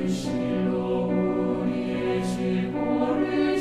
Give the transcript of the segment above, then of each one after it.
실로 우리의 질고를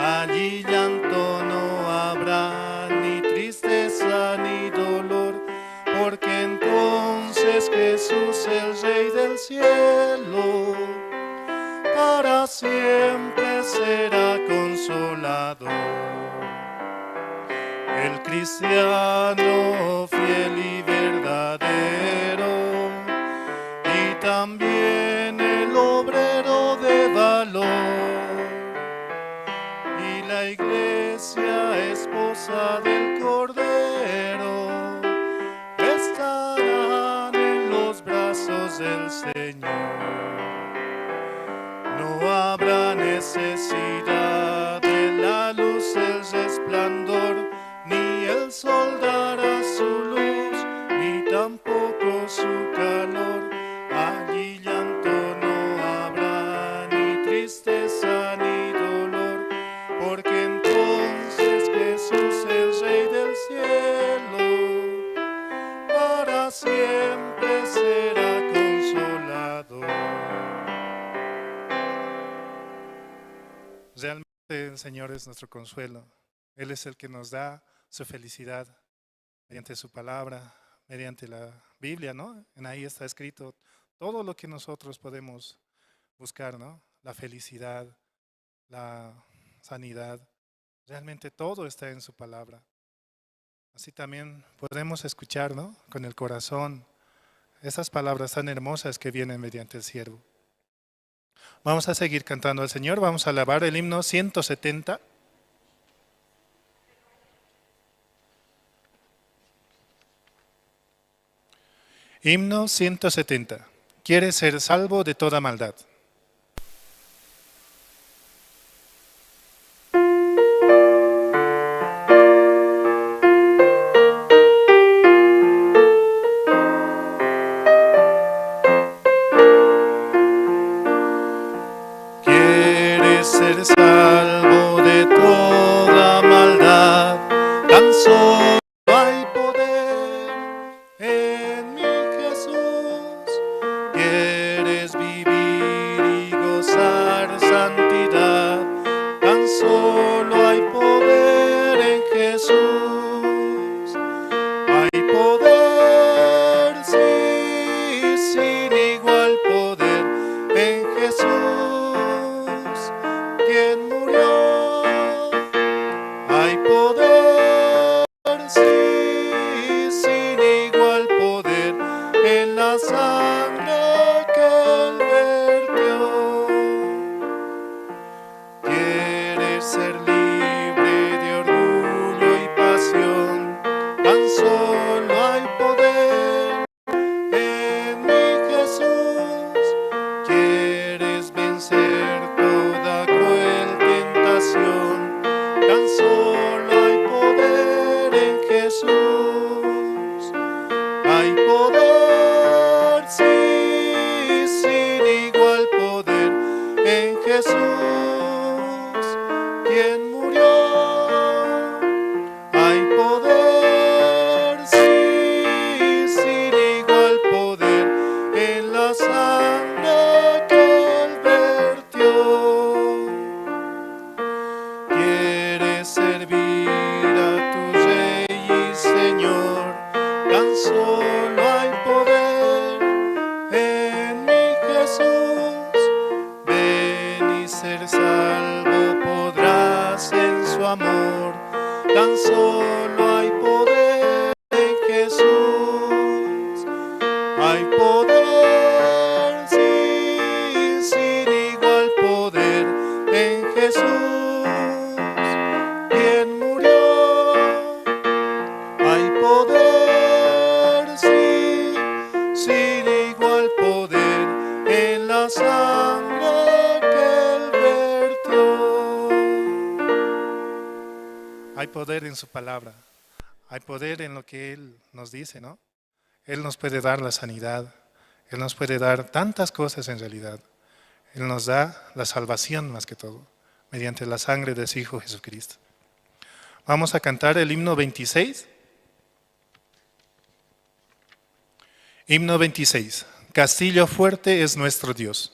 Allí llanto no habrá, ni tristeza ni dolor, porque entonces Jesús, el Rey del cielo, para siempre será consolador. El cristiano fiel y verdadero, y también el obrero de valor, y la iglesia esposa del Cordero, estarán en los brazos del Señor. No habrá necesidad de la luz, el resplandor, ni el sol dará su luz, ni tampoco su calor. Allí llanto no habrá, ni tristeza ni dolor, porque entonces Jesús, el Rey del cielo, para siempre será consolador. Realmente el Señor es nuestro consuelo. Él es el que nos da su felicidad mediante su palabra, mediante la Biblia, ¿no? En ahí está escrito todo lo que nosotros podemos buscar, ¿no? La felicidad, la sanidad. Realmente todo está en su palabra. Así también podemos escuchar, ¿no? Con el corazón esas palabras tan hermosas que vienen mediante el siervo. Vamos a seguir cantando al Señor, vamos a alabar el himno 170. Himno 170. Quieres ser salvo de toda maldad. Quieres ser salvo de toda maldad, tan solo hay poder en mi Jesús. Quieres vivir y gozar santidad, tan solo hay poder en Jesús. Hay poder, sí, sin igual poder en Jesús, quien murió. Hay poder, sí, sin igual poder en la sangre que él vertió. Quieres ser libre de orgullo y pasión, tan solo hay poder en mi Jesús. Quieres vencer toda cruel tentación, tan solo hay poder en Jesús. Hay poder, sí, sin igual poder en Jesús, quien murió. Hay poder, sí, sin igual poder en la sangre que él vertió. Quieres servir a tu Rey y Señor, tan solo hay poder en mi Jesús. Ven y ser salvo podrás en su amor, tan solo hay poder en Jesús. Hay poder, sí, sin igual poder en Jesús, quien murió. Hay poder, sí, sin igual poder en la sangre que él vertió. Hay poder en su palabra, hay poder en lo que Él nos dice, ¿no? Él nos puede dar la sanidad, Él nos puede dar tantas cosas en realidad. Él nos da la salvación más que todo, mediante la sangre de su Hijo Jesucristo. Vamos a cantar el himno 26. Himno 26. Castillo fuerte es nuestro Dios.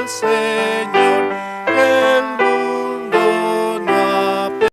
Del Señor, que el mundo no apetece.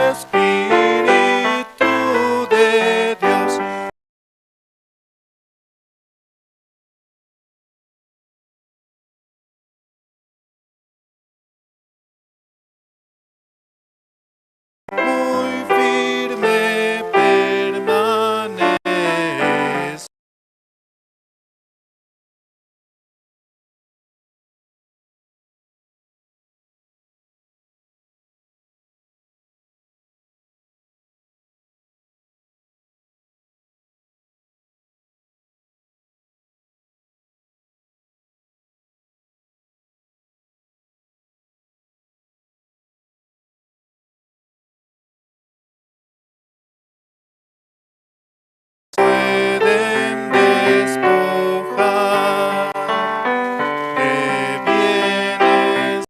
Espíritu de Dios, muy firme permanece. Pueden despojar de bienes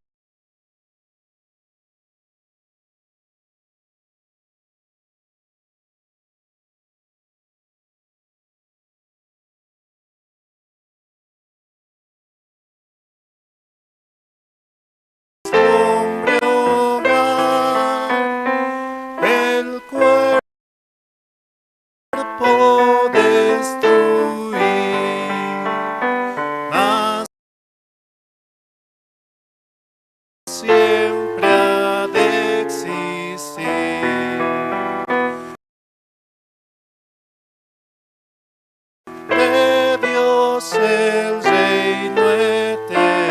hombre hogar, el cuerpo destruir, mas siempre ha de existir. De Dios el reino eterno.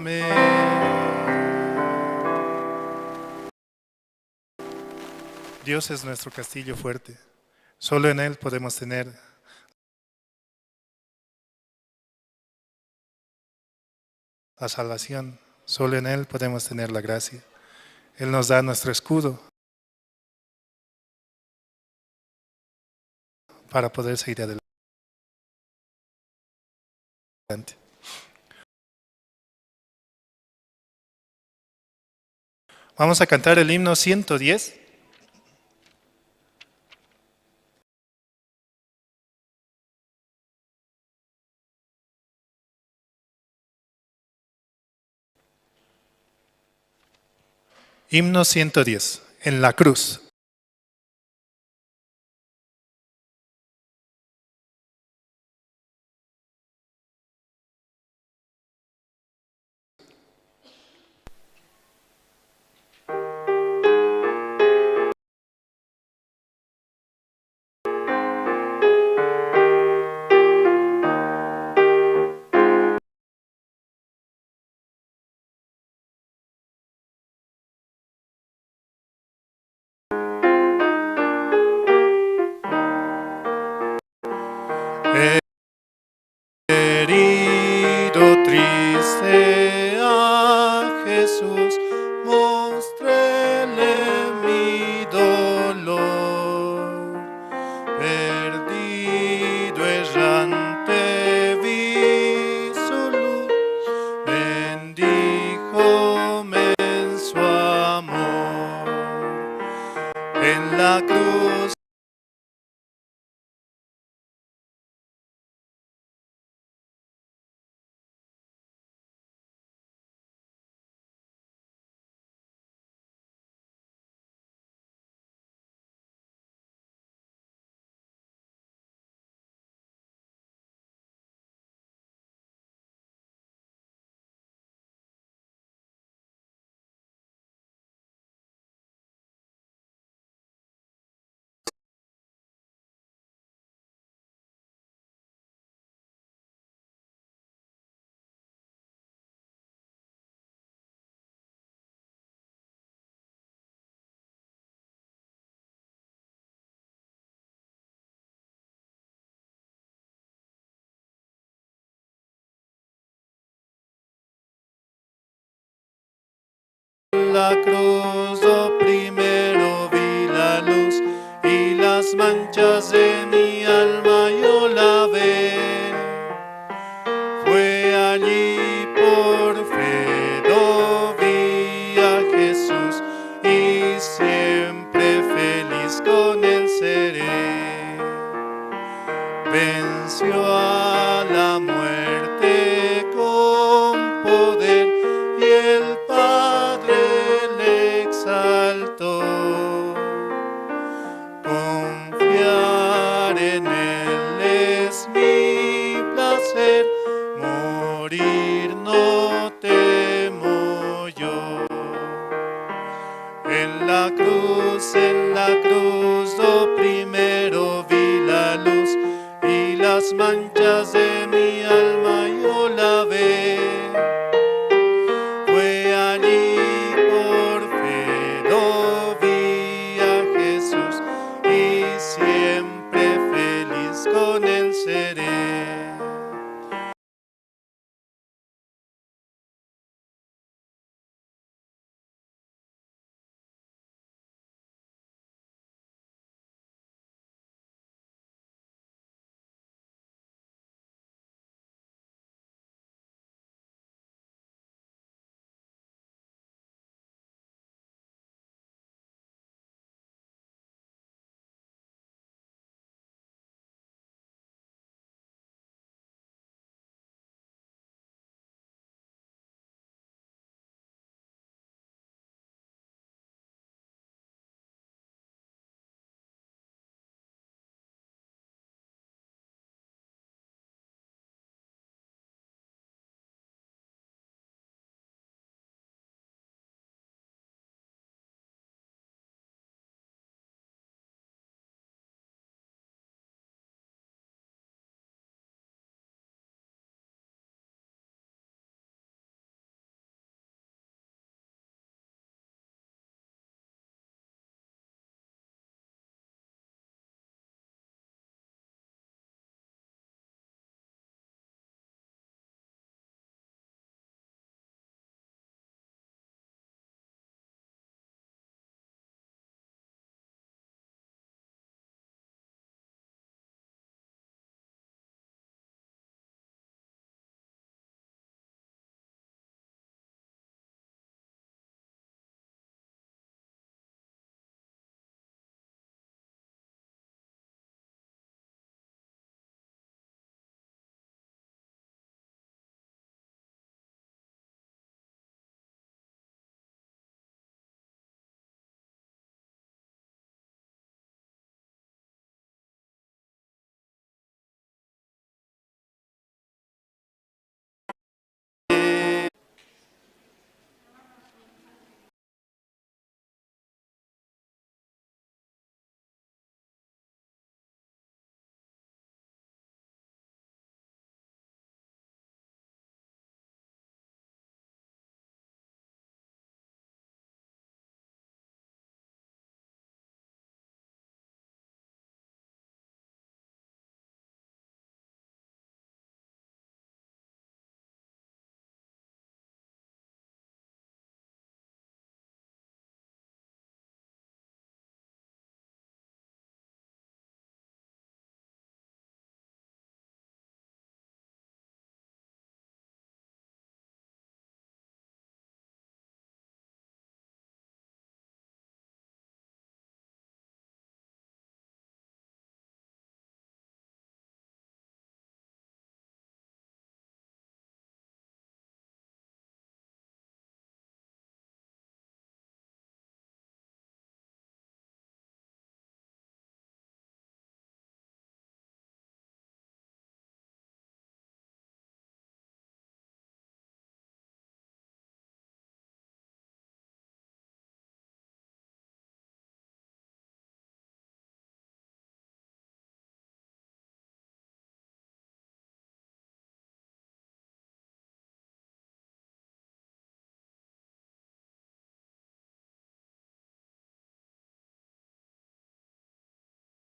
Amén. Dios es nuestro castillo fuerte. Solo en Él podemos tener la salvación. Solo en Él podemos tener la gracia. Él nos da nuestro escudo para poder seguir adelante. Vamos a cantar el himno 110. Himno 110, en la cruz. Herido triste a Jesús, mostréle mi dolor. Perdido errante vi su luz, bendíjome en su amor. En la cruz La cruz, do primero vi la luz y las manchas de mi alma yo lavé. Fue allí por fe do vi a Jesús y siempre feliz con él seré. Venció a la muerte con poder y el Padre le exaltó. Confiar en él es mi placer, morir no temo yo. En la cruz, do primero vi la luz y las manchas de mi alma yo lavé. Fue allí por fe do vi a Jesús y siempre feliz con él seré.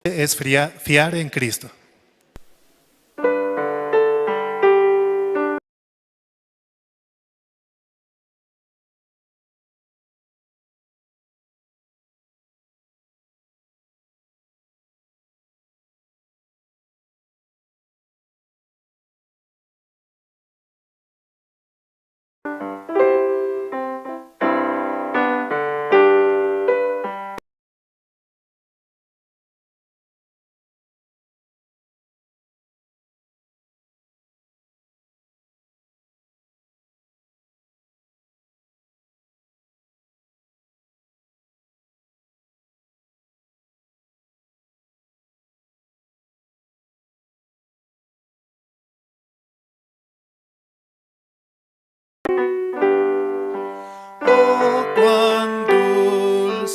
Es fiar en Cristo.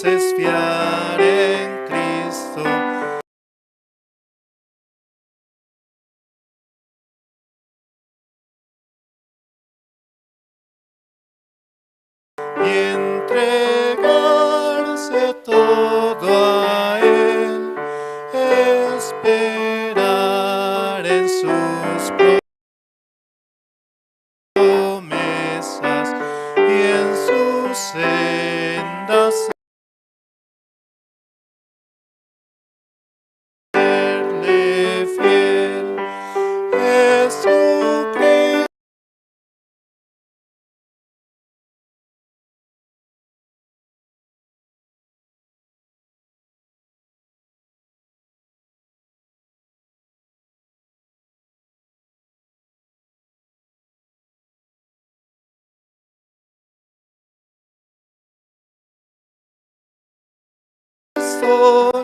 Es fiar en Cristo. Y entregarse todo a Él, esperar en sus promesas y en sus sendas serle fiel. Jesucristo,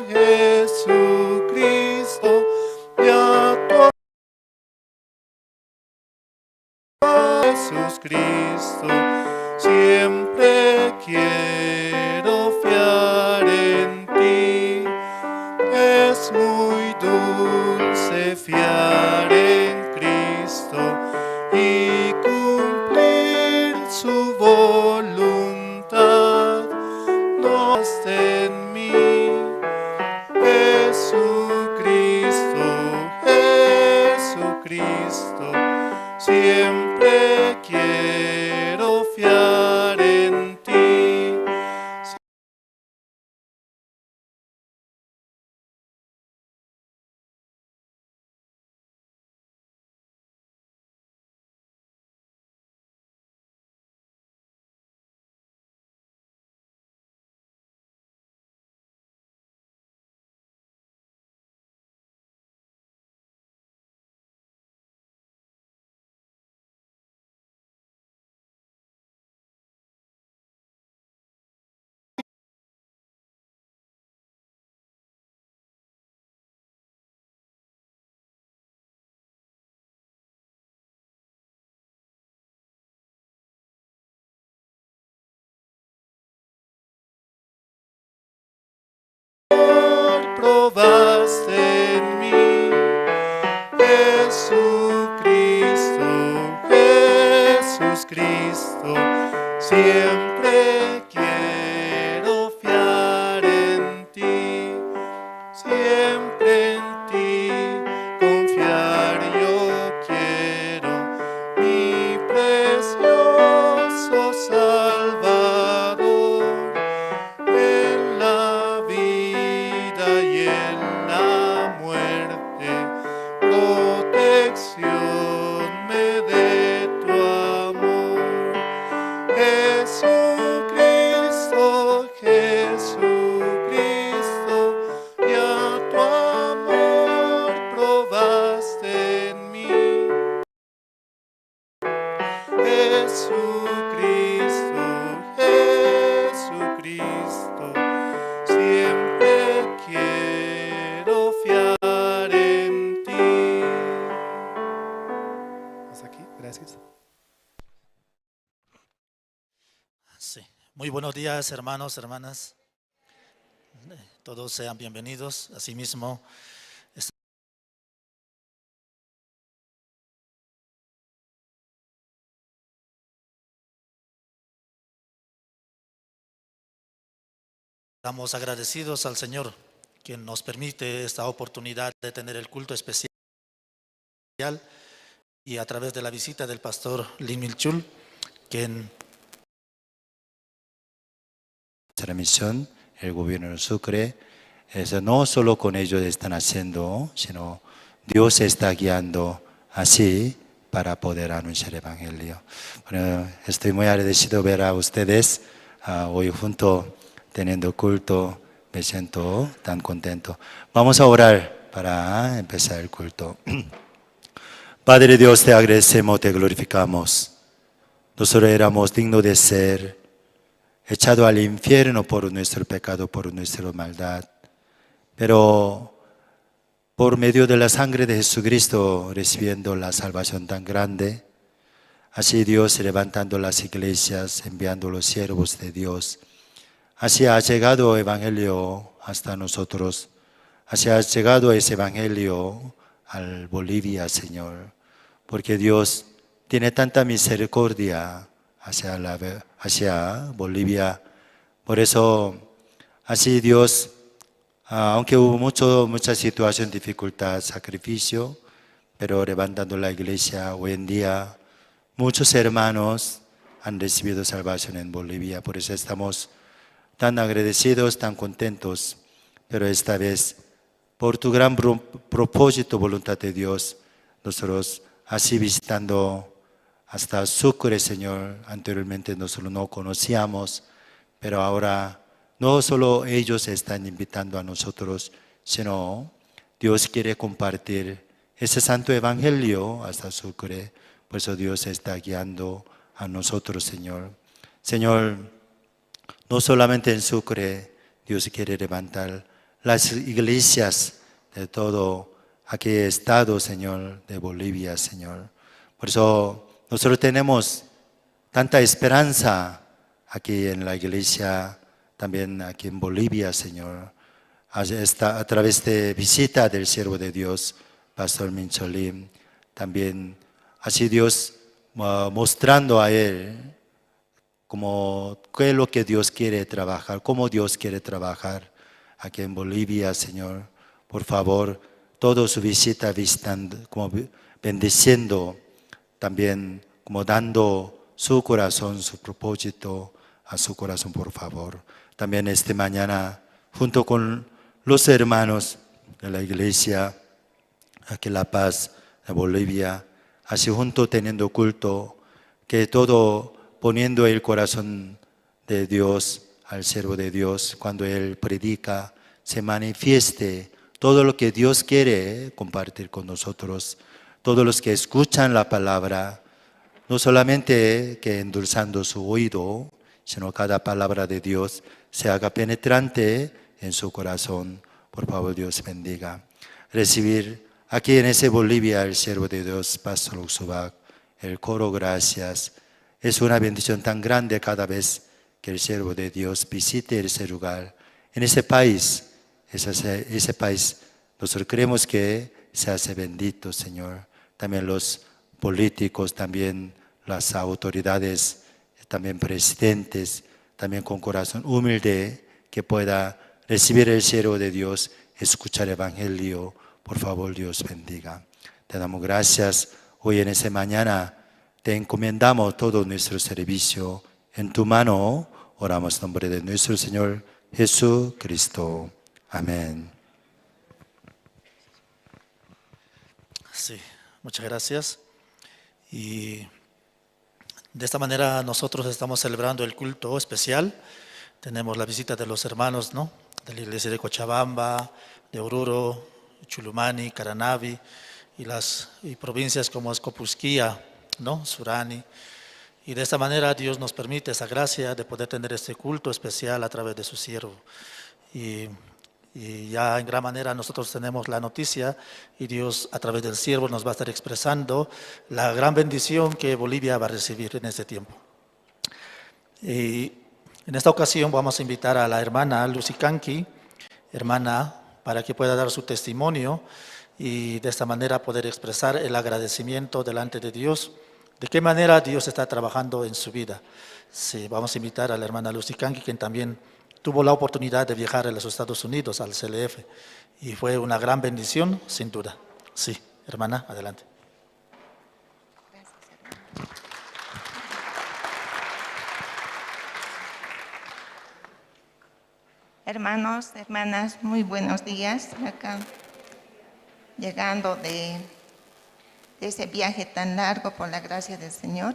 Jesucristo, ya tu Jesús Cristo, siempre quiero fiar en ti. Es muy dulce fiar en Cristo y cumplir su voluntad. No hasta en mí, Jesucristo, Jesucristo, siempre quiero fiar en ti. Probaste en mí, Jesucristo, Jesús Cristo, siempre quiero fiar en ti, siempre en ti confiar yo quiero, mi precioso Salvador, en la vida y en la muerte, protección me dé tu amor. Jesucristo, Jesucristo, ya tu amor probaste en mí. Jesucristo, Jesucristo, siempre quiero fiar en ti. Hasta aquí, gracias. Sí. Muy buenos días, hermanos, hermanas. Todos sean bienvenidos. Asimismo, estamos agradecidos al Señor, quien nos permite esta oportunidad de tener el culto especial y a través de la visita del pastor Lim Il-chul, quien Nuestra misión, el gobierno de Sucre, eso no solo con ellos están haciendo, sino Dios está guiando así para poder anunciar el Evangelio. Bueno, estoy muy agradecido ver a ustedes hoy junto teniendo culto. Me siento tan contento. Vamos a orar para empezar el culto. Padre Dios, te agradecemos, te glorificamos. Nosotros éramos dignos de ser echado al infierno por nuestro pecado, por nuestra maldad. Pero por medio de la sangre de Jesucristo, recibiendo la salvación tan grande, así Dios levantando las iglesias, enviando los siervos de Dios, Así ha llegado el Evangelio hasta nosotros. Así ha llegado ese Evangelio al Bolivia, Señor. Porque Dios tiene tanta misericordia hacia Bolivia. Por eso, así Dios, aunque hubo mucha situación, dificultad, sacrificio, pero levantando la iglesia hoy en día, muchos hermanos han recibido salvación en Bolivia. Por eso estamos tan agradecidos, tan contentos. Pero esta vez, por tu gran propósito, voluntad de Dios, nosotros así visitando hasta Sucre, Señor. Anteriormente nosotros no conocíamos, pero ahora no solo ellos están invitando a nosotros, sino Dios quiere compartir ese santo evangelio hasta Sucre. Por eso Dios está guiando a nosotros, Señor. Señor, no solamente en Sucre, Dios quiere levantar las iglesias de todo aquel estado, Señor, de Bolivia, Señor. Por eso nosotros tenemos tanta esperanza aquí en la iglesia, también aquí en Bolivia, Señor. A través de visita del siervo de Dios, Pastor Mincholim, también así Dios mostrando a él como qué es lo que Dios quiere trabajar, cómo Dios quiere trabajar aquí en Bolivia, Señor. Por favor, toda su visita visitando, como bendiciendo, también como dando su corazón, su propósito a su corazón, por favor. También esta mañana, junto con los hermanos de la iglesia, aquí en La Paz, de Bolivia, así junto teniendo culto, que todo poniendo el corazón de Dios al siervo de Dios, cuando Él predica, se manifieste todo lo que Dios quiere compartir con nosotros, todos los que escuchan la palabra, no solamente que endulzando su oído, sino cada palabra de Dios se haga penetrante en su corazón. Por favor, Dios bendiga. Recibir aquí en ese Bolivia el siervo de Dios, Pastor Uxubac, el coro, gracias. Es una bendición tan grande cada vez que el siervo de Dios visite ese lugar. En ese país, ese país, nosotros creemos que se hace bendito, Señor. También los políticos, también las autoridades, también presidentes, también con corazón humilde, que pueda recibir el siervo de Dios, escuchar el Evangelio. Por favor, Dios bendiga. Te damos gracias. Hoy en esta mañana te encomendamos todo nuestro servicio en tu mano. Oramos en nombre de nuestro Señor Jesucristo. Amén. Sí, muchas gracias. Y de esta manera nosotros estamos celebrando el culto especial. Tenemos la visita de los hermanos, ¿no?, de la iglesia de Cochabamba, de Oruro, Chulumani, Caranavi y las provincias como Escopusquía, ¿no?, Surani. Y de esta manera Dios nos permite esa gracia de poder tener este culto especial a través de su siervo. Y ya en gran manera nosotros tenemos la noticia y Dios a través del siervo nos va a estar expresando la gran bendición que Bolivia va a recibir en este tiempo. Y en esta ocasión vamos a invitar a la hermana Lucy Canqui, hermana, para que pueda dar su testimonio y de esta manera poder expresar el agradecimiento delante de Dios, de qué manera Dios está trabajando en su vida. Sí, vamos a invitar a la hermana Lucy Canqui, quien también tuvo la oportunidad de viajar a los Estados Unidos, al CLF, y fue una gran bendición, sin duda. Sí, hermana, adelante. Gracias, hermana. Hermanos, hermanas, muy buenos días. Acá, llegando de ese viaje tan largo por la gracia del Señor.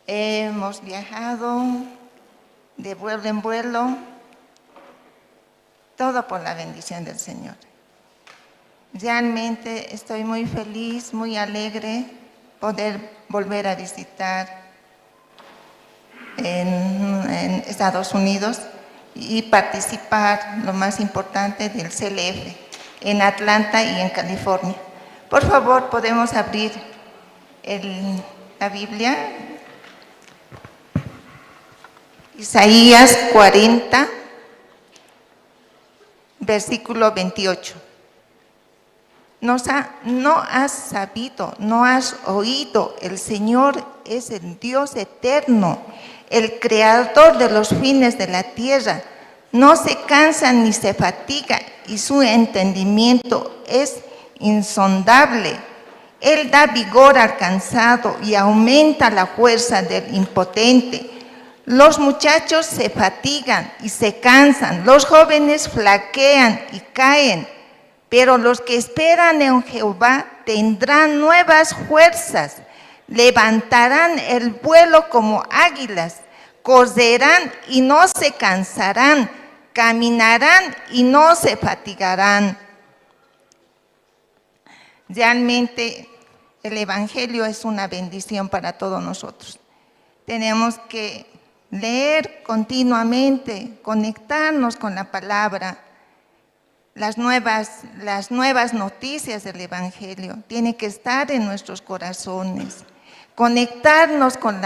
Hemos viajado de vuelo en vuelo, todo por la bendición del Señor. Realmente estoy muy feliz, muy alegre poder volver a visitar en Estados Unidos y participar, lo más importante, del CLF en Atlanta y en California. Por favor, podemos abrir la Biblia. Isaías 40, versículo 28. No has sabido, no has oído, el Señor es el Dios eterno, el creador de los fines de la tierra. No se cansa ni se fatiga, y su entendimiento es insondable. Él da vigor al cansado y aumenta la fuerza del impotente. Los muchachos se fatigan y se cansan, los jóvenes flaquean y caen, pero los que esperan en Jehová tendrán nuevas fuerzas, levantarán el vuelo como águilas, correrán y no se cansarán, caminarán y no se fatigarán. Realmente el Evangelio es una bendición para todos nosotros. Tenemos que leer continuamente, conectarnos con la palabra, las nuevas noticias del Evangelio tienen que estar en nuestros corazones, conectarnos con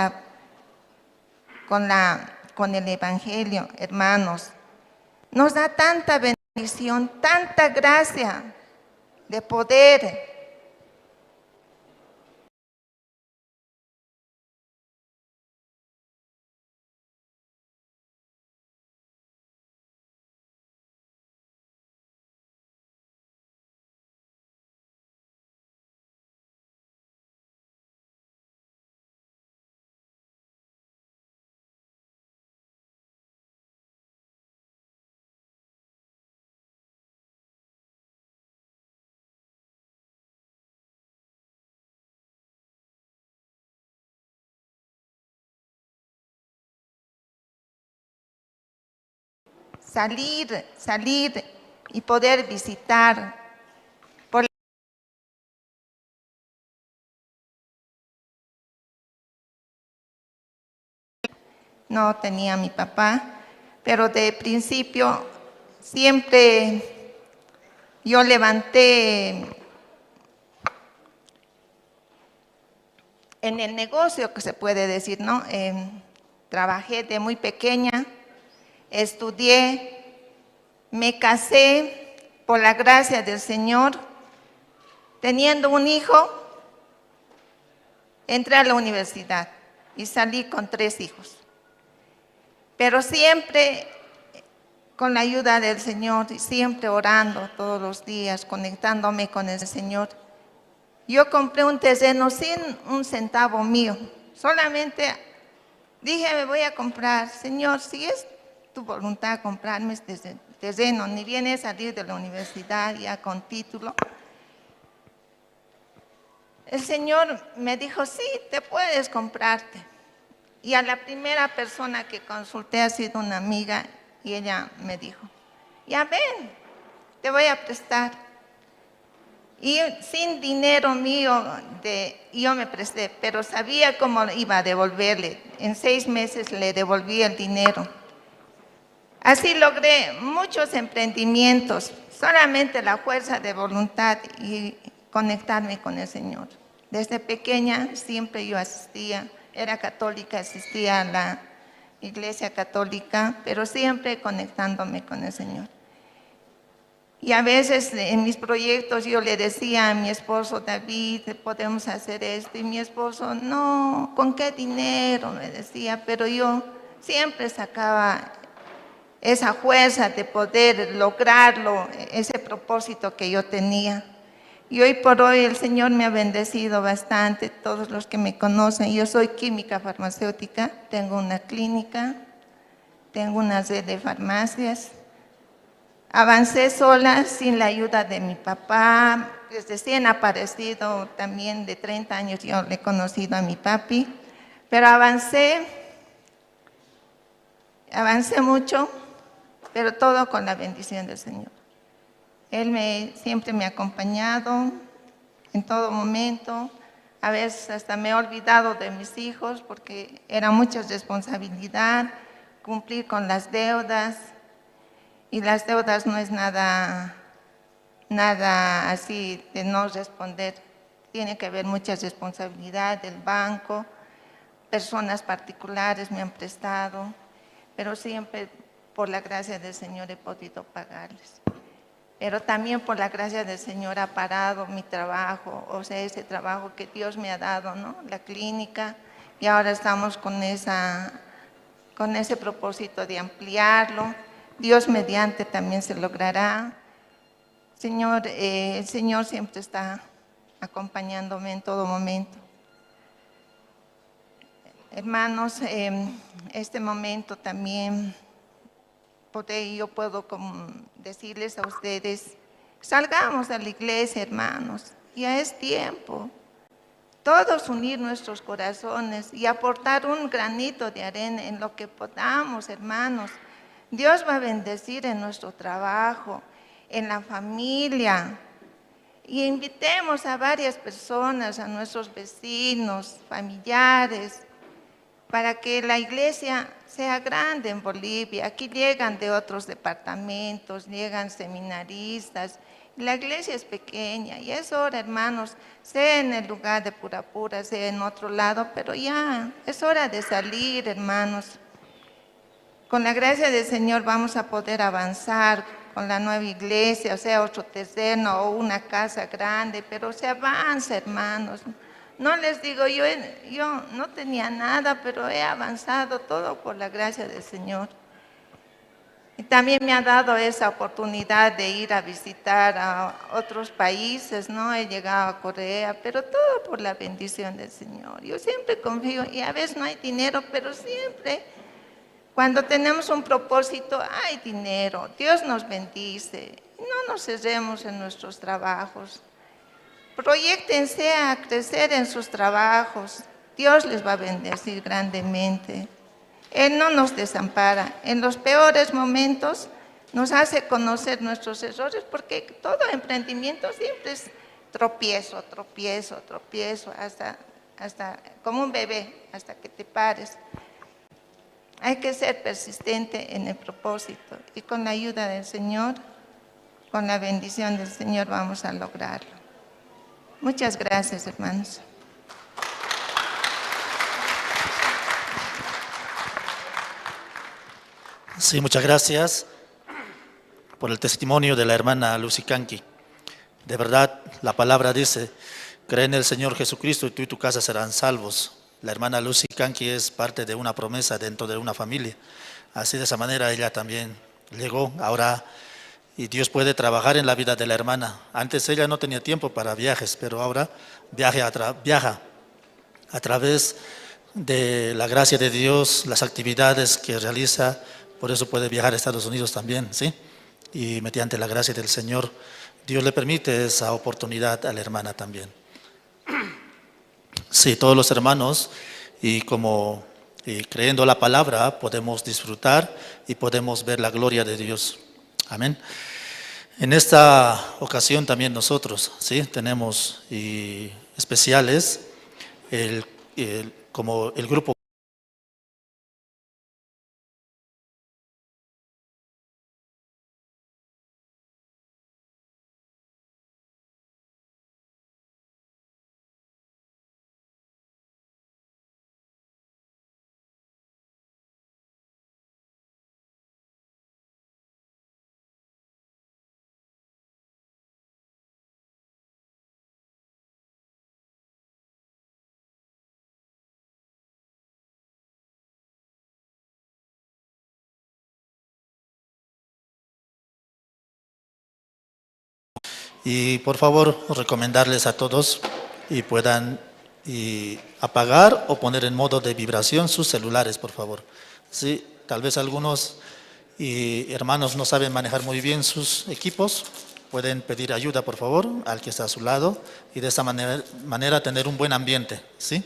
el Evangelio, hermanos. Nos da tanta bendición, tanta gracia de poder salir y poder visitar. Por no tenía a mi papá, pero de principio siempre yo levanté en el negocio, que se puede decir, ¿no? Trabajé de muy pequeña, estudié, me casé por la gracia del Señor, teniendo un hijo, entré a la universidad y salí con 3 hijos. Pero siempre con la ayuda del Señor y siempre orando todos los días, conectándome con el Señor. Yo compré un terreno sin un centavo mío, solamente dije, me voy a comprar, Señor, si es tu voluntad comprarme este terreno, ni viene a salir de la universidad ya con título. El Señor me dijo, sí, te puedes comprarte. Y a la primera persona que consulté ha sido una amiga y ella me dijo, ya ven, te voy a prestar. Y sin dinero mío, yo me presté, pero sabía cómo iba a devolverle. En 6 meses le devolví el dinero. Así logré muchos emprendimientos, solamente la fuerza de voluntad y conectarme con el Señor. Desde pequeña siempre yo asistía, era católica, asistía a la iglesia católica, pero siempre conectándome con el Señor. Y a veces en mis proyectos yo le decía a mi esposo, David, podemos hacer esto, y mi esposo, no, ¿con qué dinero? Me decía, pero yo siempre sacaba esa fuerza de poder lograrlo, ese propósito que yo tenía. Y hoy por hoy el Señor me ha bendecido bastante, todos los que me conocen. Yo soy química farmacéutica, tengo una clínica, tengo una red de farmacias. Avancé sola sin la ayuda de mi papá, recién aparecido también de 30 años, yo le he conocido a mi papi, pero avancé mucho, pero todo con la bendición del Señor. Él siempre me ha acompañado en todo momento. A veces hasta me he olvidado de mis hijos porque era mucha responsabilidad cumplir con las deudas. Y las deudas no es nada así de no responder. Tiene que haber mucha responsabilidad del banco, personas particulares me han prestado. Pero siempre por la gracia del Señor he podido pagarles. Pero también por la gracia del Señor ha parado mi trabajo, o sea, ese trabajo que Dios me ha dado, ¿no? La clínica, y ahora estamos con ese propósito de ampliarlo. Dios mediante también se logrará. Señor, el Señor siempre está acompañándome en todo momento. Hermanos, este momento también yo puedo decirles a ustedes, salgamos a la iglesia, hermanos, ya es tiempo. Todos unir nuestros corazones y aportar un granito de arena en lo que podamos, hermanos. Dios va a bendecir en nuestro trabajo, en la familia. Y invitemos a varias personas, a nuestros vecinos, familiares, para que la iglesia sea grande en Bolivia. Aquí llegan de otros departamentos, llegan seminaristas. La iglesia es pequeña y es hora, hermanos, sea en el lugar de Purapura, sea en otro lado, pero ya es hora de salir, hermanos. Con la gracia del Señor vamos a poder avanzar con la nueva iglesia, o sea, otro terreno o una casa grande, pero se avanza, hermanos. No les digo, yo no tenía nada, pero he avanzado todo por la gracia del Señor. Y también me ha dado esa oportunidad de ir a visitar a otros países, ¿no? He llegado a Corea, pero todo por la bendición del Señor. Yo siempre confío, y a veces no hay dinero, pero siempre cuando tenemos un propósito hay dinero. Dios nos bendice. No nos cerremos en nuestros trabajos. Proyéctense a crecer en sus trabajos. Dios les va a bendecir grandemente. Él no nos desampara. En los peores momentos nos hace conocer nuestros errores, porque todo emprendimiento siempre es tropiezo, tropiezo, tropiezo, hasta como un bebé, hasta que te pares. Hay que ser persistente en el propósito y con la ayuda del Señor, con la bendición del Señor vamos a lograrlo. Muchas gracias, hermanos. Sí, muchas gracias por el testimonio de la hermana Lucy Canqui. De verdad, la palabra dice, cree en el Señor Jesucristo y tú y tu casa serán salvos. La hermana Lucy Canqui es parte de una promesa dentro de una familia. Así de esa manera ella también llegó ahora y Dios puede trabajar en la vida de la hermana. Antes ella no tenía tiempo para viajes, pero ahora viaja a través de la gracia de Dios, las actividades que realiza. Por eso puede viajar a Estados Unidos también, ¿sí? Y mediante la gracia del Señor, Dios le permite esa oportunidad a la hermana también. Sí, todos los hermanos, y como creyendo la palabra, podemos disfrutar y podemos ver la gloria de Dios. Amén. En esta ocasión también nosotros, ¿sí? Tenemos especiales, como el grupo Y por favor, recomendarles a todos y puedan apagar o poner en modo de vibración sus celulares, por favor. Sí, tal vez algunos hermanos no saben manejar muy bien sus equipos, pueden pedir ayuda, por favor, al que está a su lado y de esa manera tener un buen ambiente, ¿sí?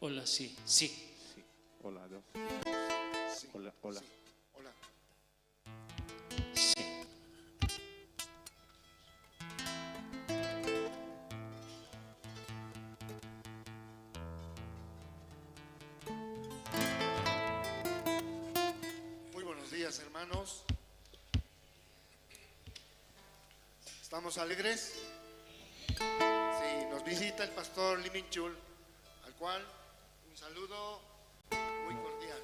Hola, sí, sí. Sí. Hola, dos. Hola, hola. Hola. Sí. Muy buenos días, hermanos. ¿Estamos alegres? Sí, nos visita el pastor Lee Min Chul, al cual un saludo muy cordial.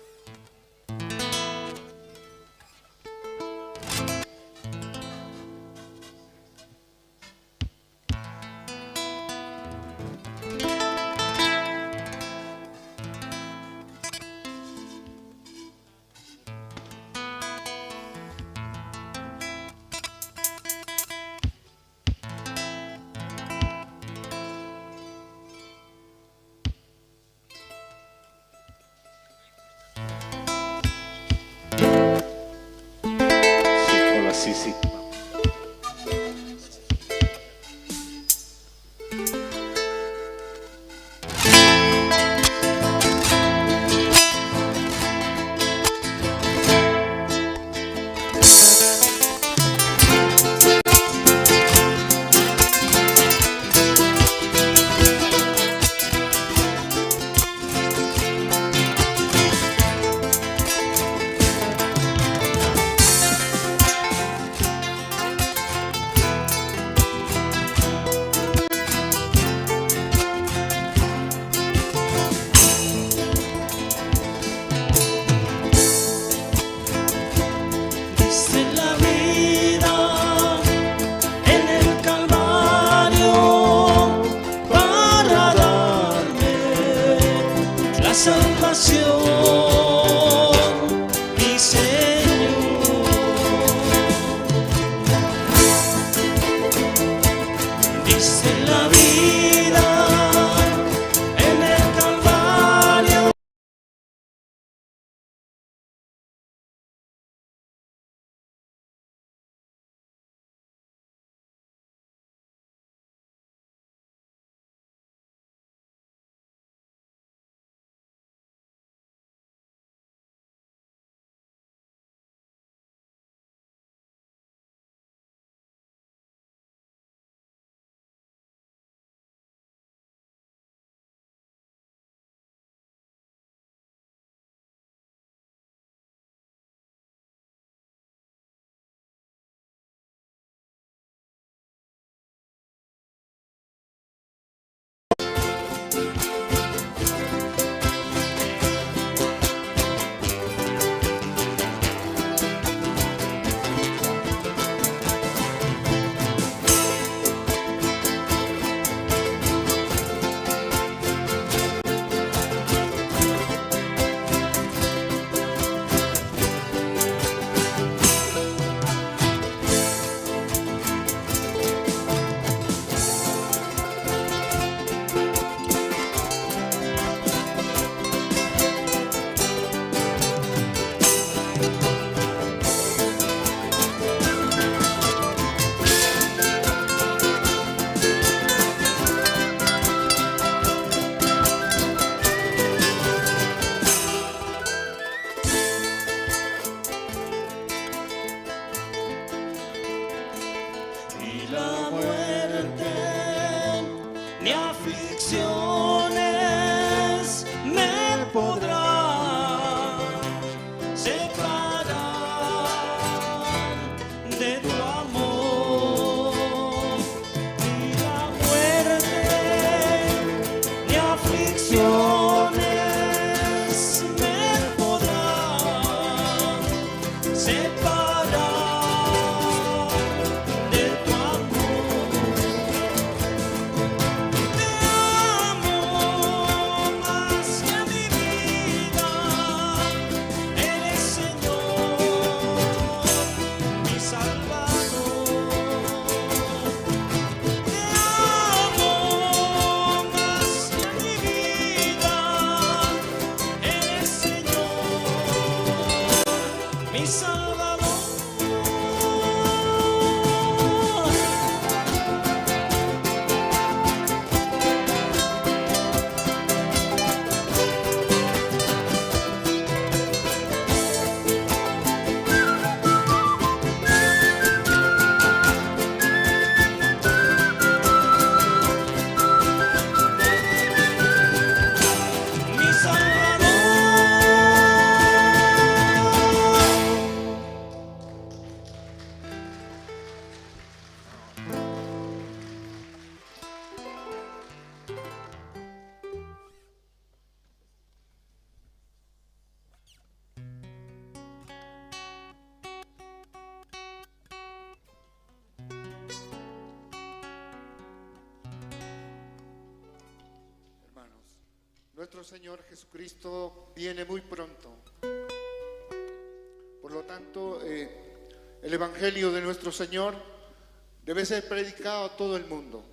Sí, hola, sí, sí. Diste la vida en el Calvario para darme la salvación, mi Señor. Diste la vida en el Calvario. Ni la muerte, ni aflicciones me podrán separar de tu amor. Ni la muerte, ni aflicciones me podrán separar de tu amor. Te Nuestro Señor Jesucristo viene muy pronto. Por lo tanto, el Evangelio de nuestro Señor debe ser predicado a todo el mundo.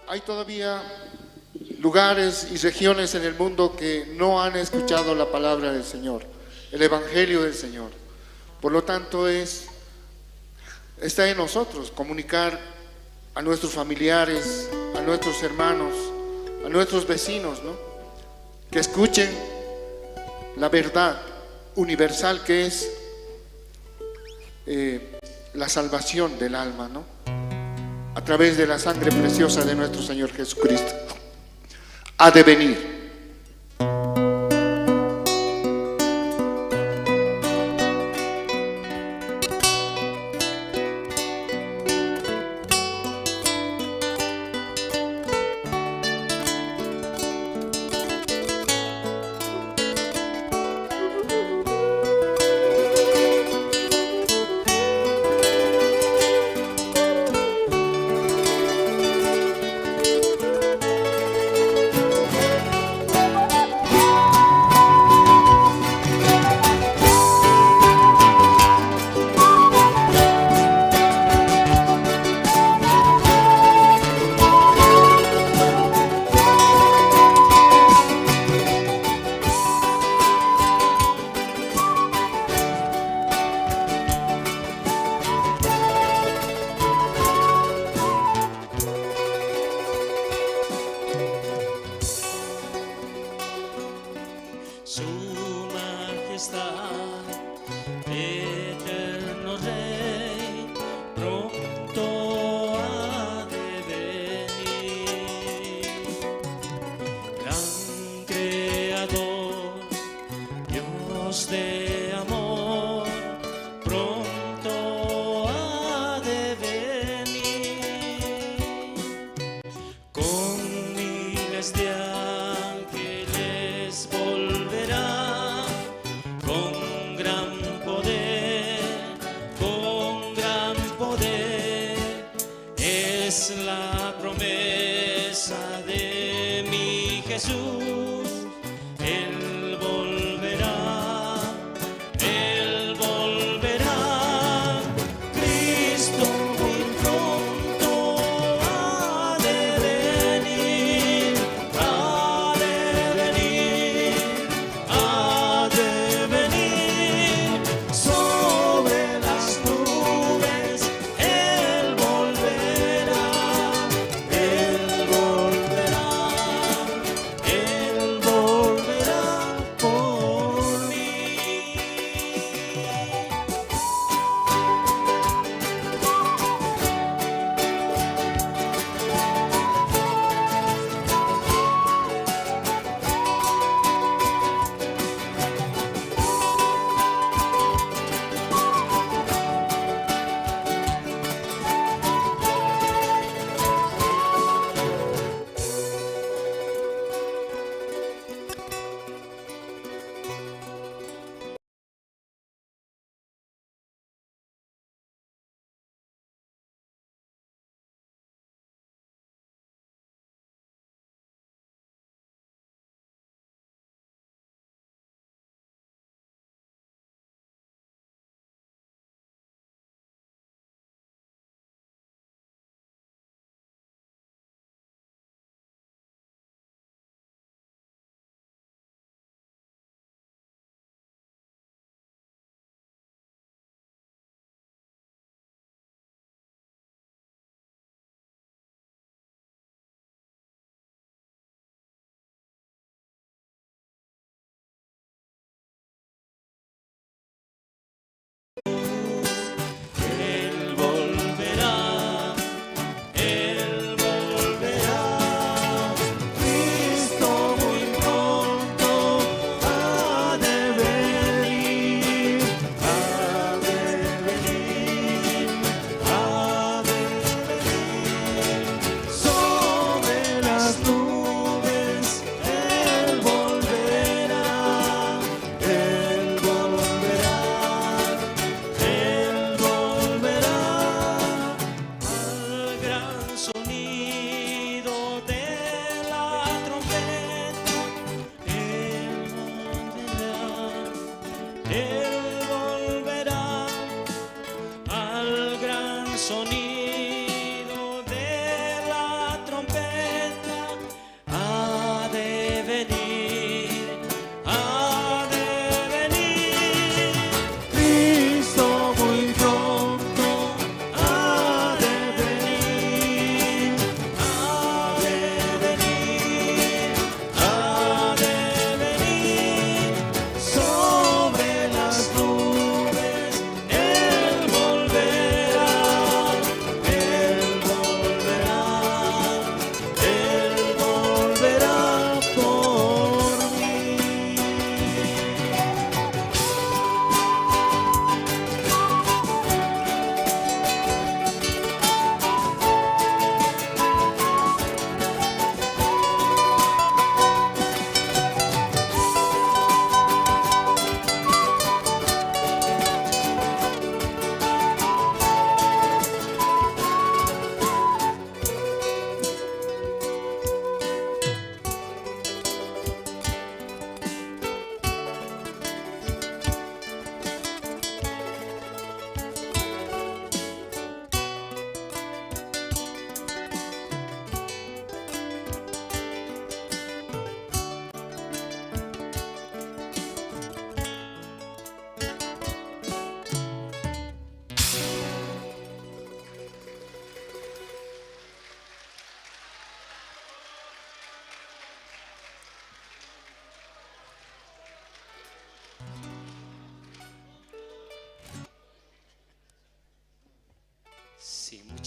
Hay todavía lugares y regiones en el mundo que no han escuchado la palabra del Señor, el Evangelio del Señor. Por lo tanto, está en nosotros comunicar a nuestros familiares, a nuestros hermanos, a nuestros vecinos, ¿no? Que escuchen la verdad universal que es la salvación del alma, ¿no? A través de la sangre preciosa de nuestro Señor Jesucristo. Ha de venir. Su majestad, eterno Rey, pronto ha de venir. Gran Creador, Dios de amor, pronto ha de venir. Con miles de ángeles volverá, con gran poder, con gran poder. Es la promesa de mi Jesús. Él volverá, Él volverá. Cristo muy pronto ha de venir, ha de venir, ha de venir. Sobre las nubes Él volverá, Él volverá, Él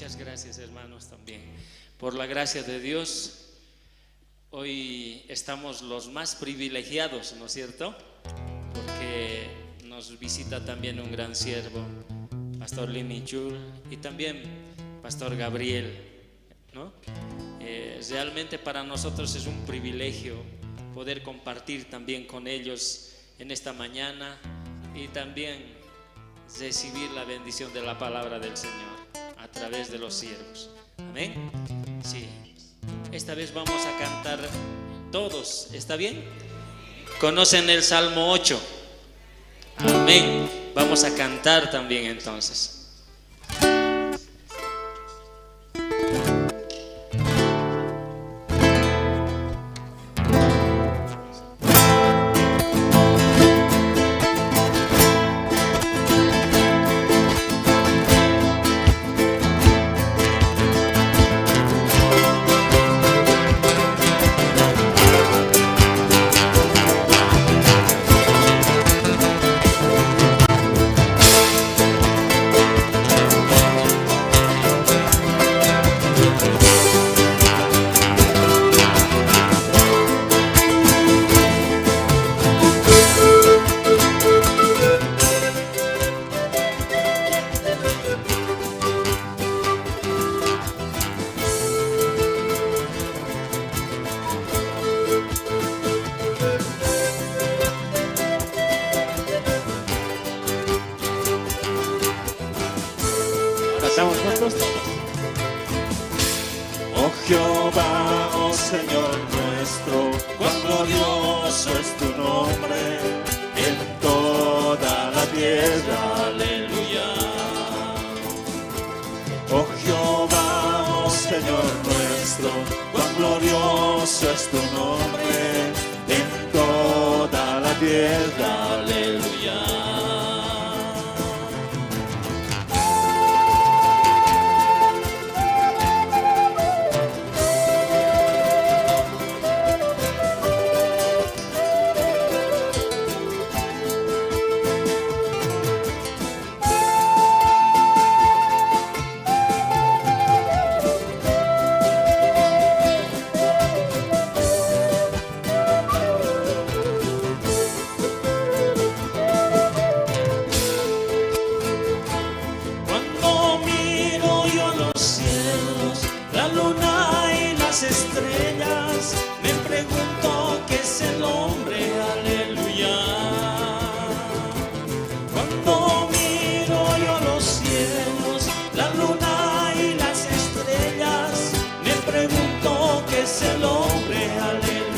Muchas gracias, hermanos, también. Por la gracia de Dios, hoy estamos los más privilegiados, ¿no es cierto? Porque nos visita también un gran siervo, Pastor Lim Chul, y también Pastor Gabriel, ¿no? Realmente para nosotros es un privilegio poder compartir también con ellos en esta mañana y también recibir la bendición de la palabra del Señor a través de los siervos. Amén. Sí. Esta vez vamos a cantar todos. ¿Está bien? ¿Conocen el Salmo 8? Amén. Vamos a cantar también entonces. Estamos juntos todos. Oh Jehová, oh Señor nuestro, cuán glorioso es tu nombre en toda la tierra, aleluya. Oh Jehová, oh Señor nuestro, cuán glorioso es tu nombre en toda la tierra, aleluya. Cuando miro yo los cielos, la luna y las estrellas, me pregunto qué es el hombre, aleluya. Cuando miro yo los cielos, la luna y las estrellas, me pregunto qué es el hombre, aleluya.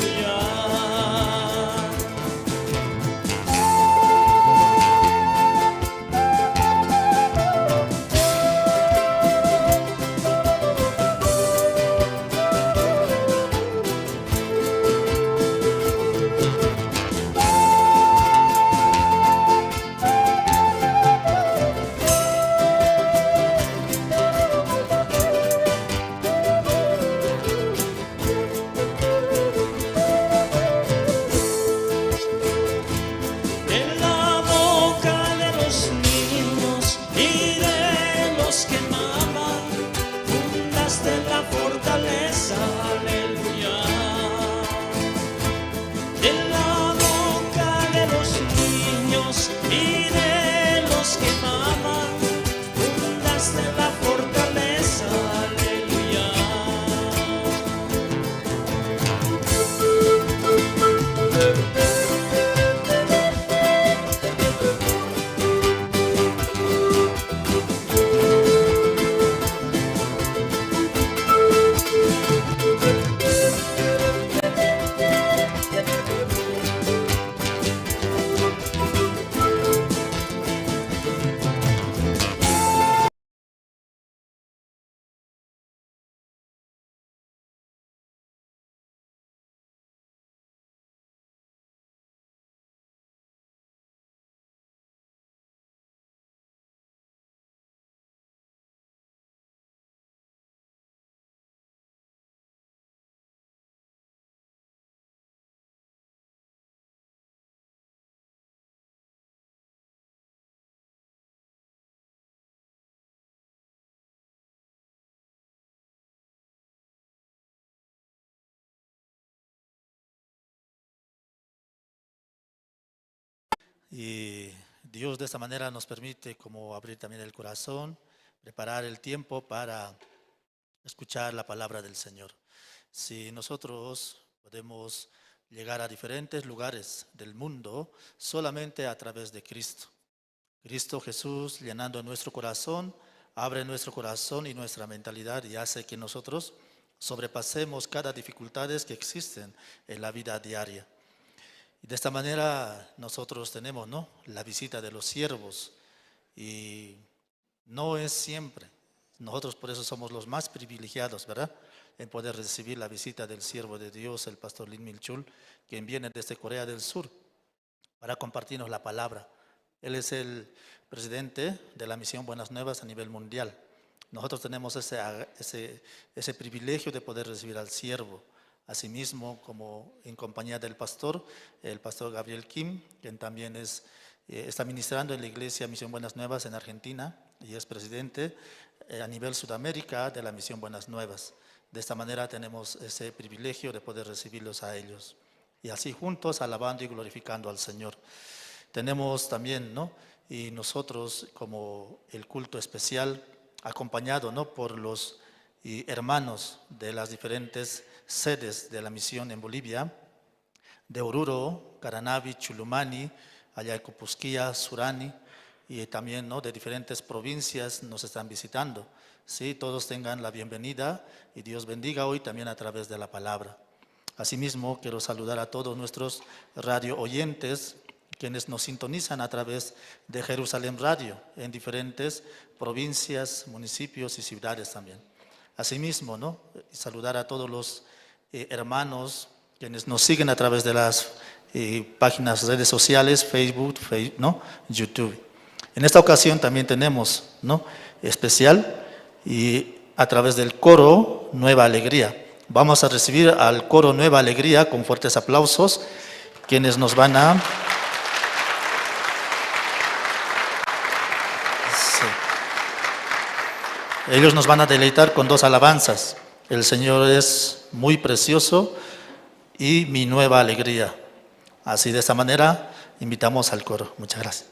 En la boca de los niños y de los que maman, fundaste la fortaleza, aleluya. En la boca de los niños y de los que maman, fundaste la fortaleza, aleluya. Y Dios de esta manera nos permite como abrir también el corazón, preparar el tiempo para escuchar la palabra del Señor. Si nosotros podemos llegar a diferentes lugares del mundo solamente a través de Cristo. Cristo Jesús llenando nuestro corazón, abre nuestro corazón y nuestra mentalidad y hace que nosotros sobrepasemos cada dificultad que existen en la vida diaria. Y de esta manera nosotros tenemos, ¿no?, la visita de los siervos y no es siempre. Nosotros por eso somos los más privilegiados, ¿verdad?, en poder recibir la visita del siervo de Dios, el pastor Lin Milchul, quien viene desde Corea del Sur para compartirnos la palabra. Él es el presidente de la misión Buenas Nuevas a nivel mundial. Nosotros tenemos ese privilegio de poder recibir al siervo. Asimismo, como en compañía del pastor, el pastor Gabriel Kim, quien también está ministrando en la iglesia Misión Buenas Nuevas en Argentina y es presidente a nivel Sudamérica de la Misión Buenas Nuevas. De esta manera tenemos ese privilegio de poder recibirlos a ellos. Y así juntos alabando y glorificando al Señor. Tenemos también, ¿no?, y nosotros como el culto especial, acompañado, ¿no?, por los hermanos de las diferentes sedes de la misión en Bolivia, de Oruro, Caranavi, Chulumani, allá en Cupusquía, Surani, y también, ¿no?, de diferentes provincias nos están visitando. Sí, todos tengan la bienvenida y Dios bendiga hoy también a través de la palabra. Asimismo, quiero saludar a todos nuestros radio oyentes, quienes nos sintonizan a través de Jerusalén Radio en diferentes provincias, municipios y ciudades también. Asimismo, ¿no?, saludar a todos los hermanos quienes nos siguen a través de las páginas, redes sociales, Facebook, ¿no?, YouTube. En esta ocasión también tenemos, ¿no?, especial y a través del coro Nueva Alegría. Vamos a recibir al coro Nueva Alegría con fuertes aplausos, quienes nos van a... Sí. Ellos nos van a deleitar con dos alabanzas. El Señor es muy precioso y mi nueva alegría. Así, de esta manera, invitamos al coro. Muchas gracias.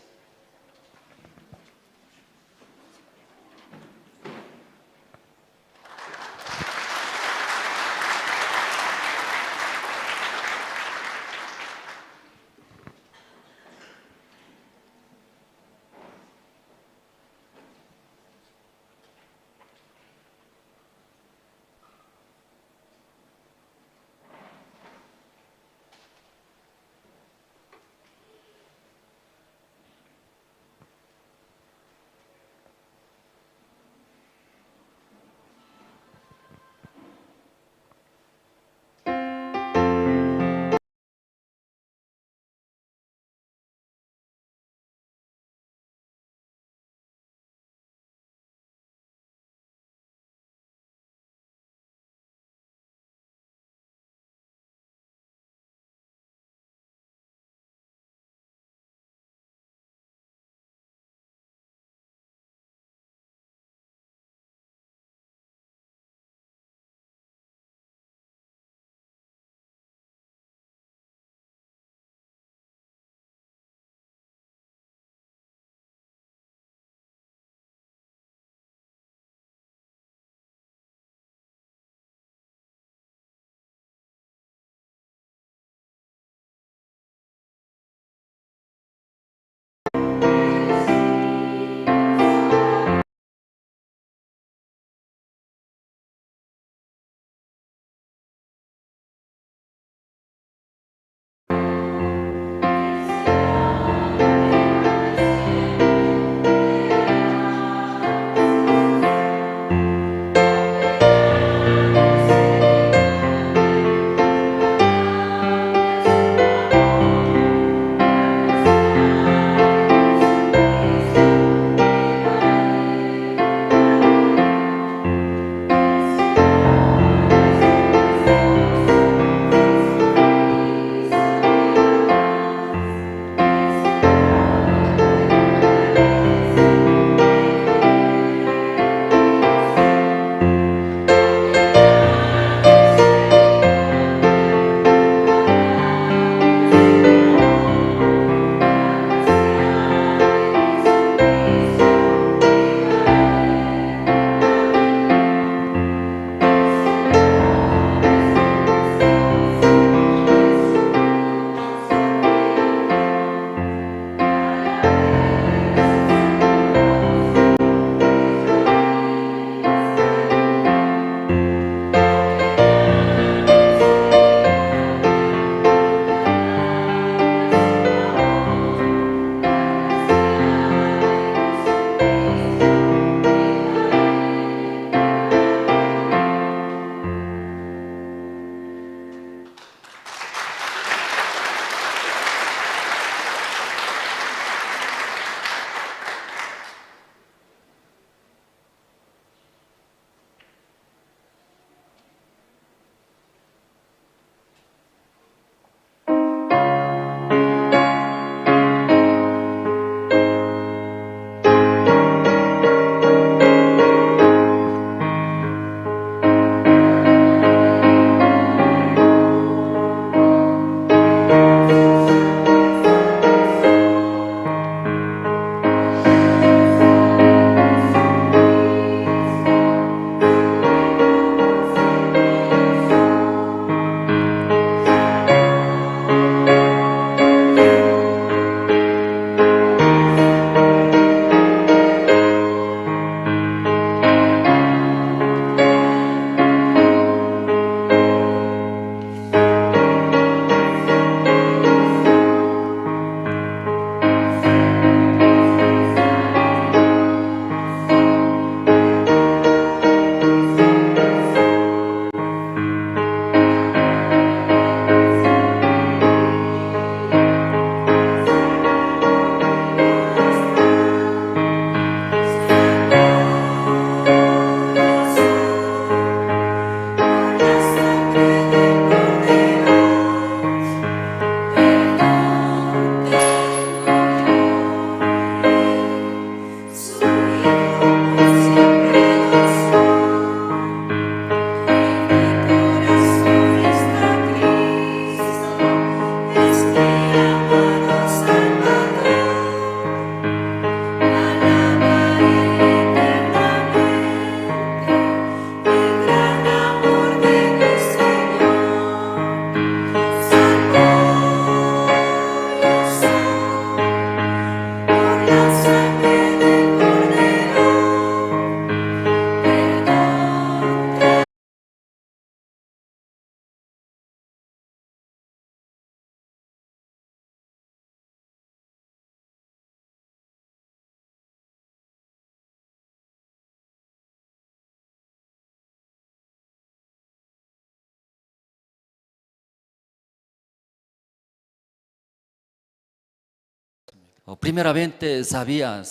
Oh, Primeramente sabía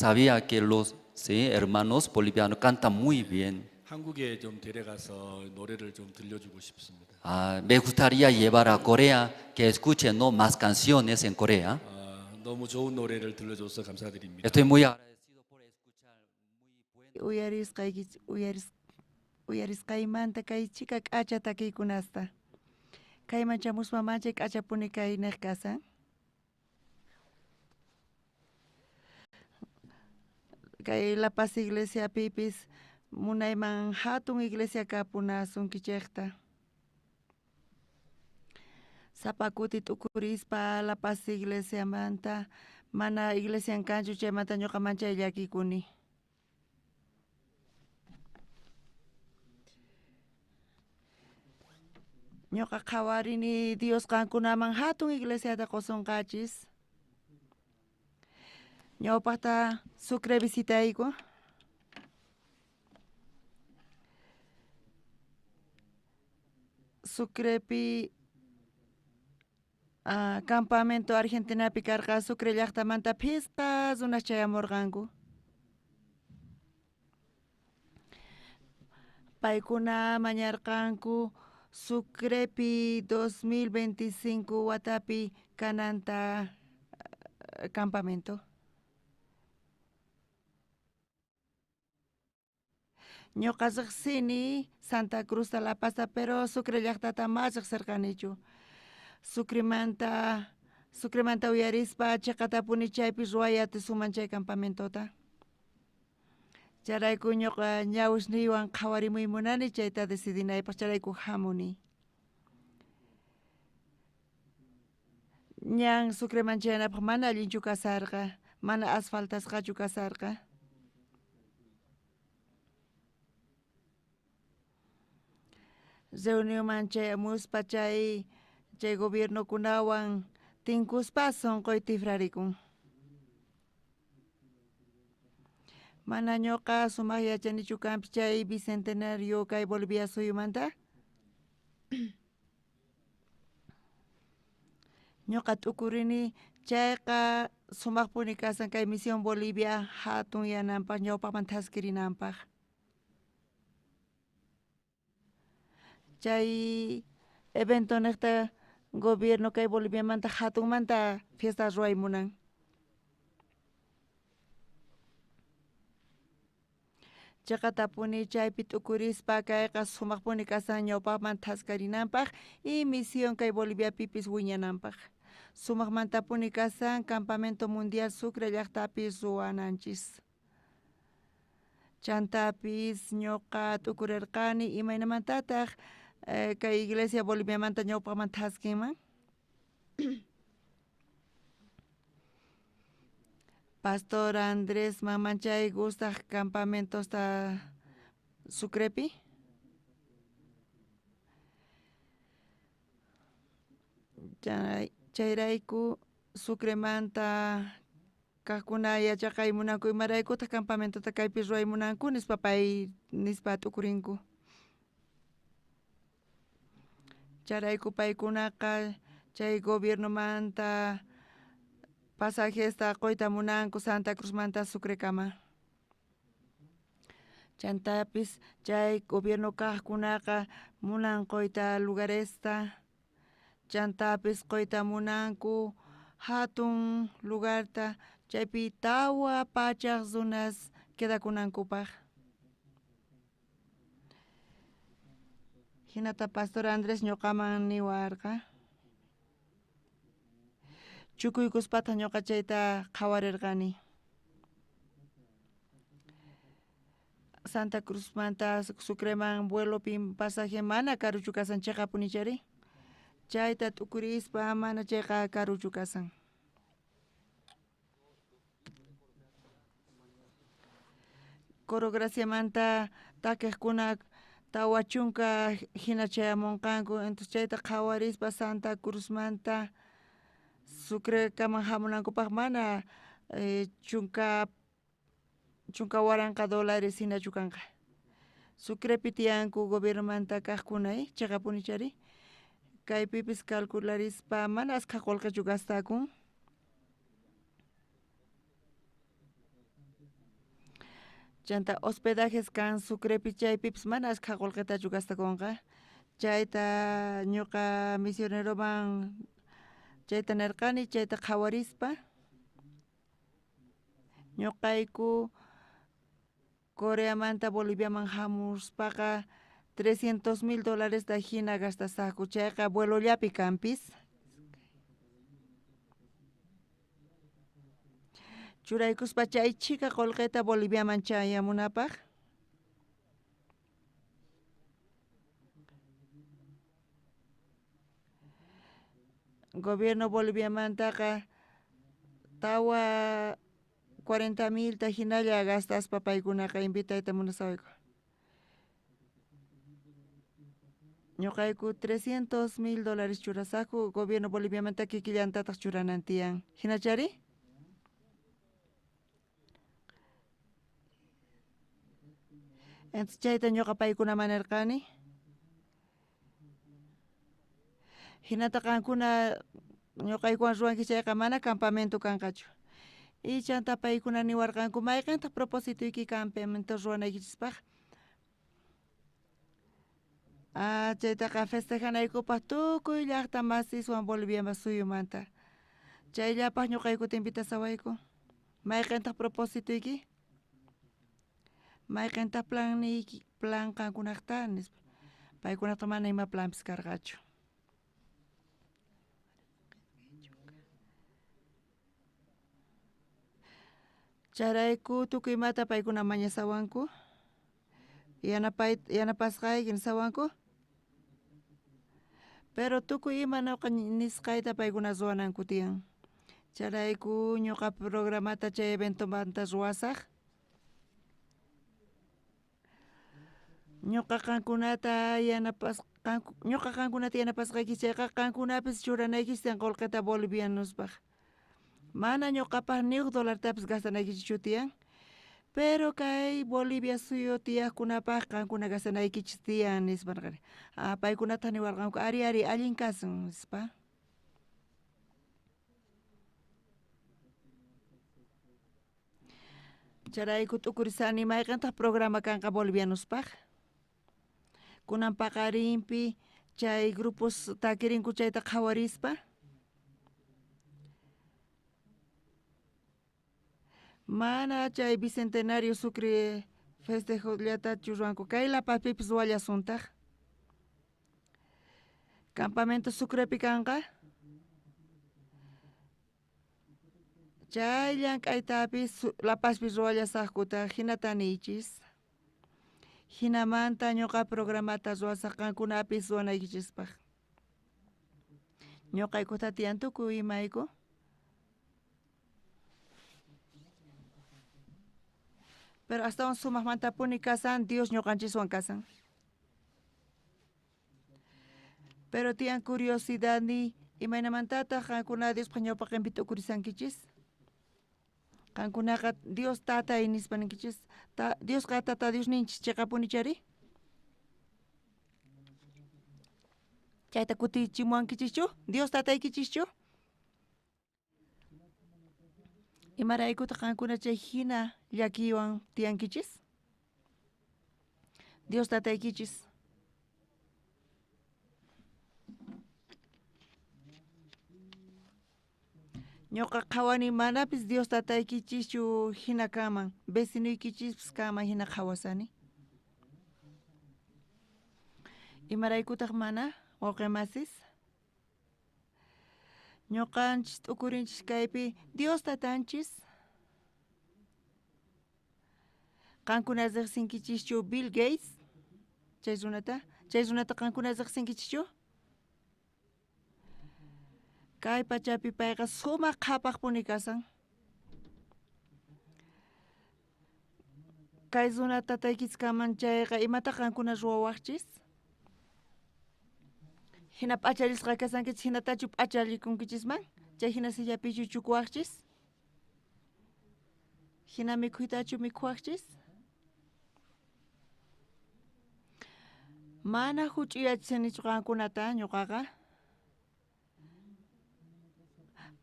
que los, sí, hermanos bolivianos cantan muy bien. 한국에 좀 데려가서 노래를 좀 들려주고 싶습니다. Ah, me gustaría llevar a Corea que escuchen, ¿no?, más canciones en Corea. 아, 너무 좋은 노래를 들려줘서 감사드립니다. Estoy muy agradecido por escuchar muy buen Uyarisqayki uyaris uyarisqaymanta kay chika k'acha takiykunasta. Kayman chamuspa manchay k'achapuni kay nej kasan. Kay La Paz iglesia pipis munayman hatun iglesia kapunasunkichejta. Sapa kuti t'ukurispa La Paz iglesiamanta mana iglesian kanchu chaymanta ñuqa manchay llakikuni. Ñuqa qhawarini Dios qankunaman hatun iglesiata qusunqachis. Ñawpaqta Sucre visitayku. Sucrepi campamento Argentinapi karqa Sucre llaqtamanta phisqa runas chayamurqanku. Paykuna mañarqanku Sucrepi 2025 watapi kananta campamento. Ñuqa riqsini Santa Cruz de La Paz, pero Sucre llaqtata ma riqsirqanichu. Sucremanta uyarispa chiqatapuni chaypi ruway atisuman chay campamentota. Chayrayku ñuqa ñawisniywan qhawarimuy munani chayta decidinaypaq, chayrayku hamuni. Ñan Sucreman chayanapaq mana allinchu kasarqa, mana asfaltasqachu kasarqa. Reunionman chayamuspa chay gobiernokunawan tinkuspa sunquy tifrarikun. Mana ñuqa sumaq yachanichu kanpis chay bicentenario kay Bolivia suyumanta. Ñuqa t'ukurini chayqa sumaqpuni kasan kay misión Bolivia hatun yananpaq ñawpaqman thaskirinanpaq. Chay evento niqta gobierno kay Boliviamanta hatunmanta fiesta ruway munan. Chiqatapuni chaypi t'ukurispa kayqa sumaqpuni kasan ñawpaqman thaskarinanpaq y misión kay Boliviapipis wiñananpaq. Sumaqmantapuni kasan campamento mundial Sucre llaqtapi ruwananchis. Chantapis ñuqa t'ukurirqani imaynamantataq kay iglesia Boliviamanta ñawpaqman thaskinman. Pastor Andrés mamanchay gustaq campamentosta Sucrepi. Chayrayku Sucremanta kaqkuna yachaqay munanku imaraykutaq campamentota kaypi ruway munanku nispa pay nispa t'ukurinku. Chayrayku paykunaqa chay gobiernomanta pasajesta quyta munanku Santa Cruzmanta Sucrekama. Chantapis chay gobierno kaqkunaqa munan quyta lugaresta, chantapis quyta munanku hatun lugarta chaypi 400 runas quedakunankupaq. Hinata Pastor Andrés ñuqaman niwarqa. Chukuykuspataq ñuqa chayta qhawarirqani. Santa Cruzmanta Sucreman vuelopi pasaje mana karuchu kasan chiqapuni chari. Chayta t'ukurispa mana chayqa karuchu kasan. Coro Graciamanta takiqkuna 40 hina chayamunqanku, entonces chayta qhawarispa Santa Cruzmanta Sucrekaman hamunankupaq mana $10,000 hinachu kanqa. Sucrepi tiyanku gobiernomanta kaqkuna, chiqapuni chari. Kaypipis calcularispa mana askha qullqichu gastakun. Chanta hospedajes kan Sucrepi chaypipis mana ashkha qullqitachu gastakunqa. Chayta ñuqa misioneroman chayta nirqani, chayta qhawarispa ñuqayku Coreamanta Boliviaman hamuspaqa 300,000 dolaresta hina gastasaqku, chayqa vuelollapi kanpis. Churaykuspa chay chhika qullqita Boliviaman chayamunapaq. Gobierno Boliviamantaqa tawa 40,000ta hinalla gastaspa paykunaqa invitayta munasawayku. Ñuqayku 300,000 dólares churasaqku, gobierno Boliviamanta kikillantataq churanan tiyan. Hinachari? Entonces chayta ñuqa paykunaman nirqani. Hinata qankuna ñuqaykuwan ruwanki chayqa mana campamento kanqachu. Y chanta paykuna niwarqanku mayqintaq propositoyki campamento ruwanaykichispaq. Ah, chaytaqa festejanaykupaq tukuy llaqta masiswan Bolivia suyumanta. Chayllapaq ñuqaykuta invitasawayku. Mayqintaq propositoyki? Mayqintaq planniyki, plan qankunaqta nispa. Paykunaqta mana ima planpis karqachu. Chayrayku tukuy imata paykuna mañasawanku. Yanapasqayki nisawanku. Pero tukuy ima ñuqa nisqayta paykuna ruwananku tiyan. Chayrayku ñuqa programata chay eventomanta ruwasaq. Ñuqa qankunata ñuqa qankunata yanapasqayki chayqa qankunapis churanaykichis tiyan qullqita bolivianospaq. Mana ñuqapaq ni huk dolartapis gastanaykichikchu tiyan. Pero kay Bolivia suyu tiyaqkunapaq qankuna gastanaykichis tiyan nispa nirqani. Ah, paykunataq niwarqanku ari ari allin kasun nispa. Chayrayku t'ukurisani mayqintaq programa kanqa bolivianospaq. Kunan paqarinpi chay grupos takirinku chayta qhawarispa. Mana chay bicentenario Sucre festejollatachu ruwanku, kay La Pazpipis ruwallasuntaq. Campamento Sucrepi kanqa. Chay llank'aytapis La Pazpi ruwallasaqkutaq, hinata niychis. Hinamanta ñuqa programata ruwasaq qankunapis ruwanaykichispaq. Ñuqaykuta tiyan tukuy imayku. Pero astawan sumaqmantapuni kasan, Dios ñuqanchiswan kasan. Pero tiyan curiosidad ni imaynamantataq qankuna Diospaq ñawpaqinpi t'ukurisankichis. Qankunaqa Dios tatay nispa ninkichis. Diosqa tata Dios ninchis chiqapuni chari. Chayta kutichimuwankichischu? Dios tataykichischu? Imaraykutaq qankuna chay hina llakiywan tiyankichis? Dios tataykichis. Ñuqa qhawani manapis Dios tataykichischu hina kanman, vecinoykichispis kanman hina qhawasani. Imaraykutaq mana, wawqimasis? Ñuqanchis t'ukurinchis kaypi Dios tatanchis. Qankuna riqsinkichischu Bill Gates? Chay runata? Chay runata qankuna riqsinkichischu? Kay pachapi payqa sumaq qhapaqpuni kasan. Kay runa tataykichis kaman chayqa imata qankuna ruwawaqchis? Hina p'achallisqa kasankichis, hinatachu p'achalikunkichisman? Chay hina sillapichu chukuwaqchis? Hina mikhuytachu mikhuwaqchis? Mana huch'uyachisanichu qankunata ñuqaqa.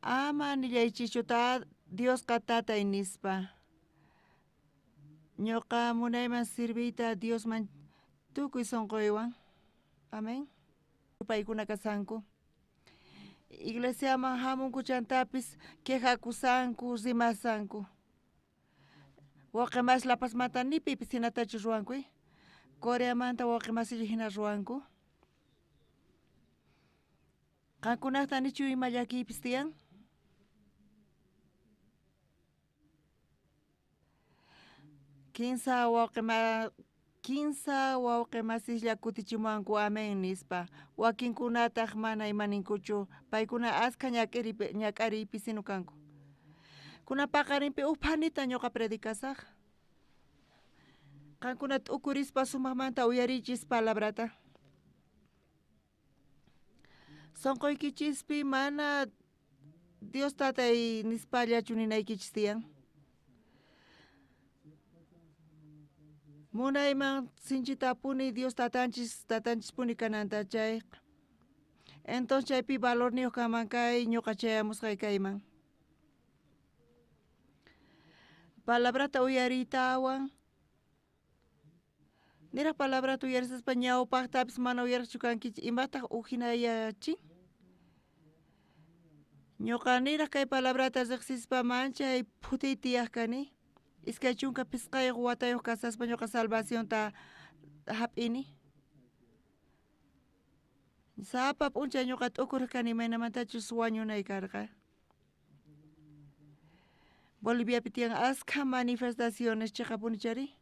Ama nillaychischu Diosqa tatay nispa. Ñuqa munayman sirviyta Diosman tukuy sunquywan. Amén. Paykuna kasanku. Iglesiaman hamunku chantapis quejakusanku, rimasanku. Wawqi masi La Pazmanta ni pipis hinatachu ruwanku. Coreamanta wawqi masilla hina ruwanku. Qankunaqta nichu ima llakiypis tiyan? Kinsa wawqi masislla kutichimuwanku amén nispa. Wakinkunataq mana imaninkuchu, paykuna askha ñak'ariypi sino kanku. Kunan paqarinpi uj phanita ñuqa predicasaj. Qankuna t'ukurispa sumaqmanta uyariychis palabrata. Sunquykichispi mana Dios tatay nispallachu ninaykichis tiyan. Munayman sinchitapuni Dios tatanchis tatanchispuni kananta chayqa. Entonces chaypi valorniyuq kanman kay ñuqa chayamusqay kayman. Palabrata uyariytawan niraj palabrata uyarisaspa ñawpaqtapis mana uyariqchu kankichis imataq ujinayachin. Ñuqa niraj kay palabrata riqsispa manchay phutiy tiyaq kani. 25 watayuq kasaspa ñuqa salvacionta hap'ini. Sapa p'unchay ñuqa t'ukuriq kani imaynamantachus wañunay karqa. Boliviapi tiyan askha manifestaciones chiqapuni chari.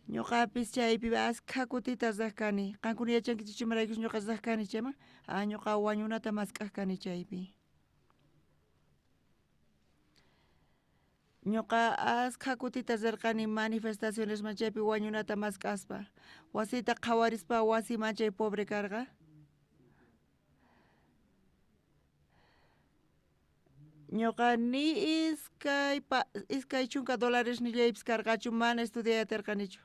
Ñuqapis chaypi askha kutita riq kani. Qankuna yachankichis imaraykuchus ñuqa riq kani chayman. Ah, ñuqa wañunata mask'aq kani chaypi. Ñuqa askha kutita rirqani manifestacionesman chaypi wañunata mask'aspa. Wasiyta qhawarispa wasi manchay pobre karqa. Ñuqa ni 20 dólares nillaypis karqachu mana estudiay atirqanichu.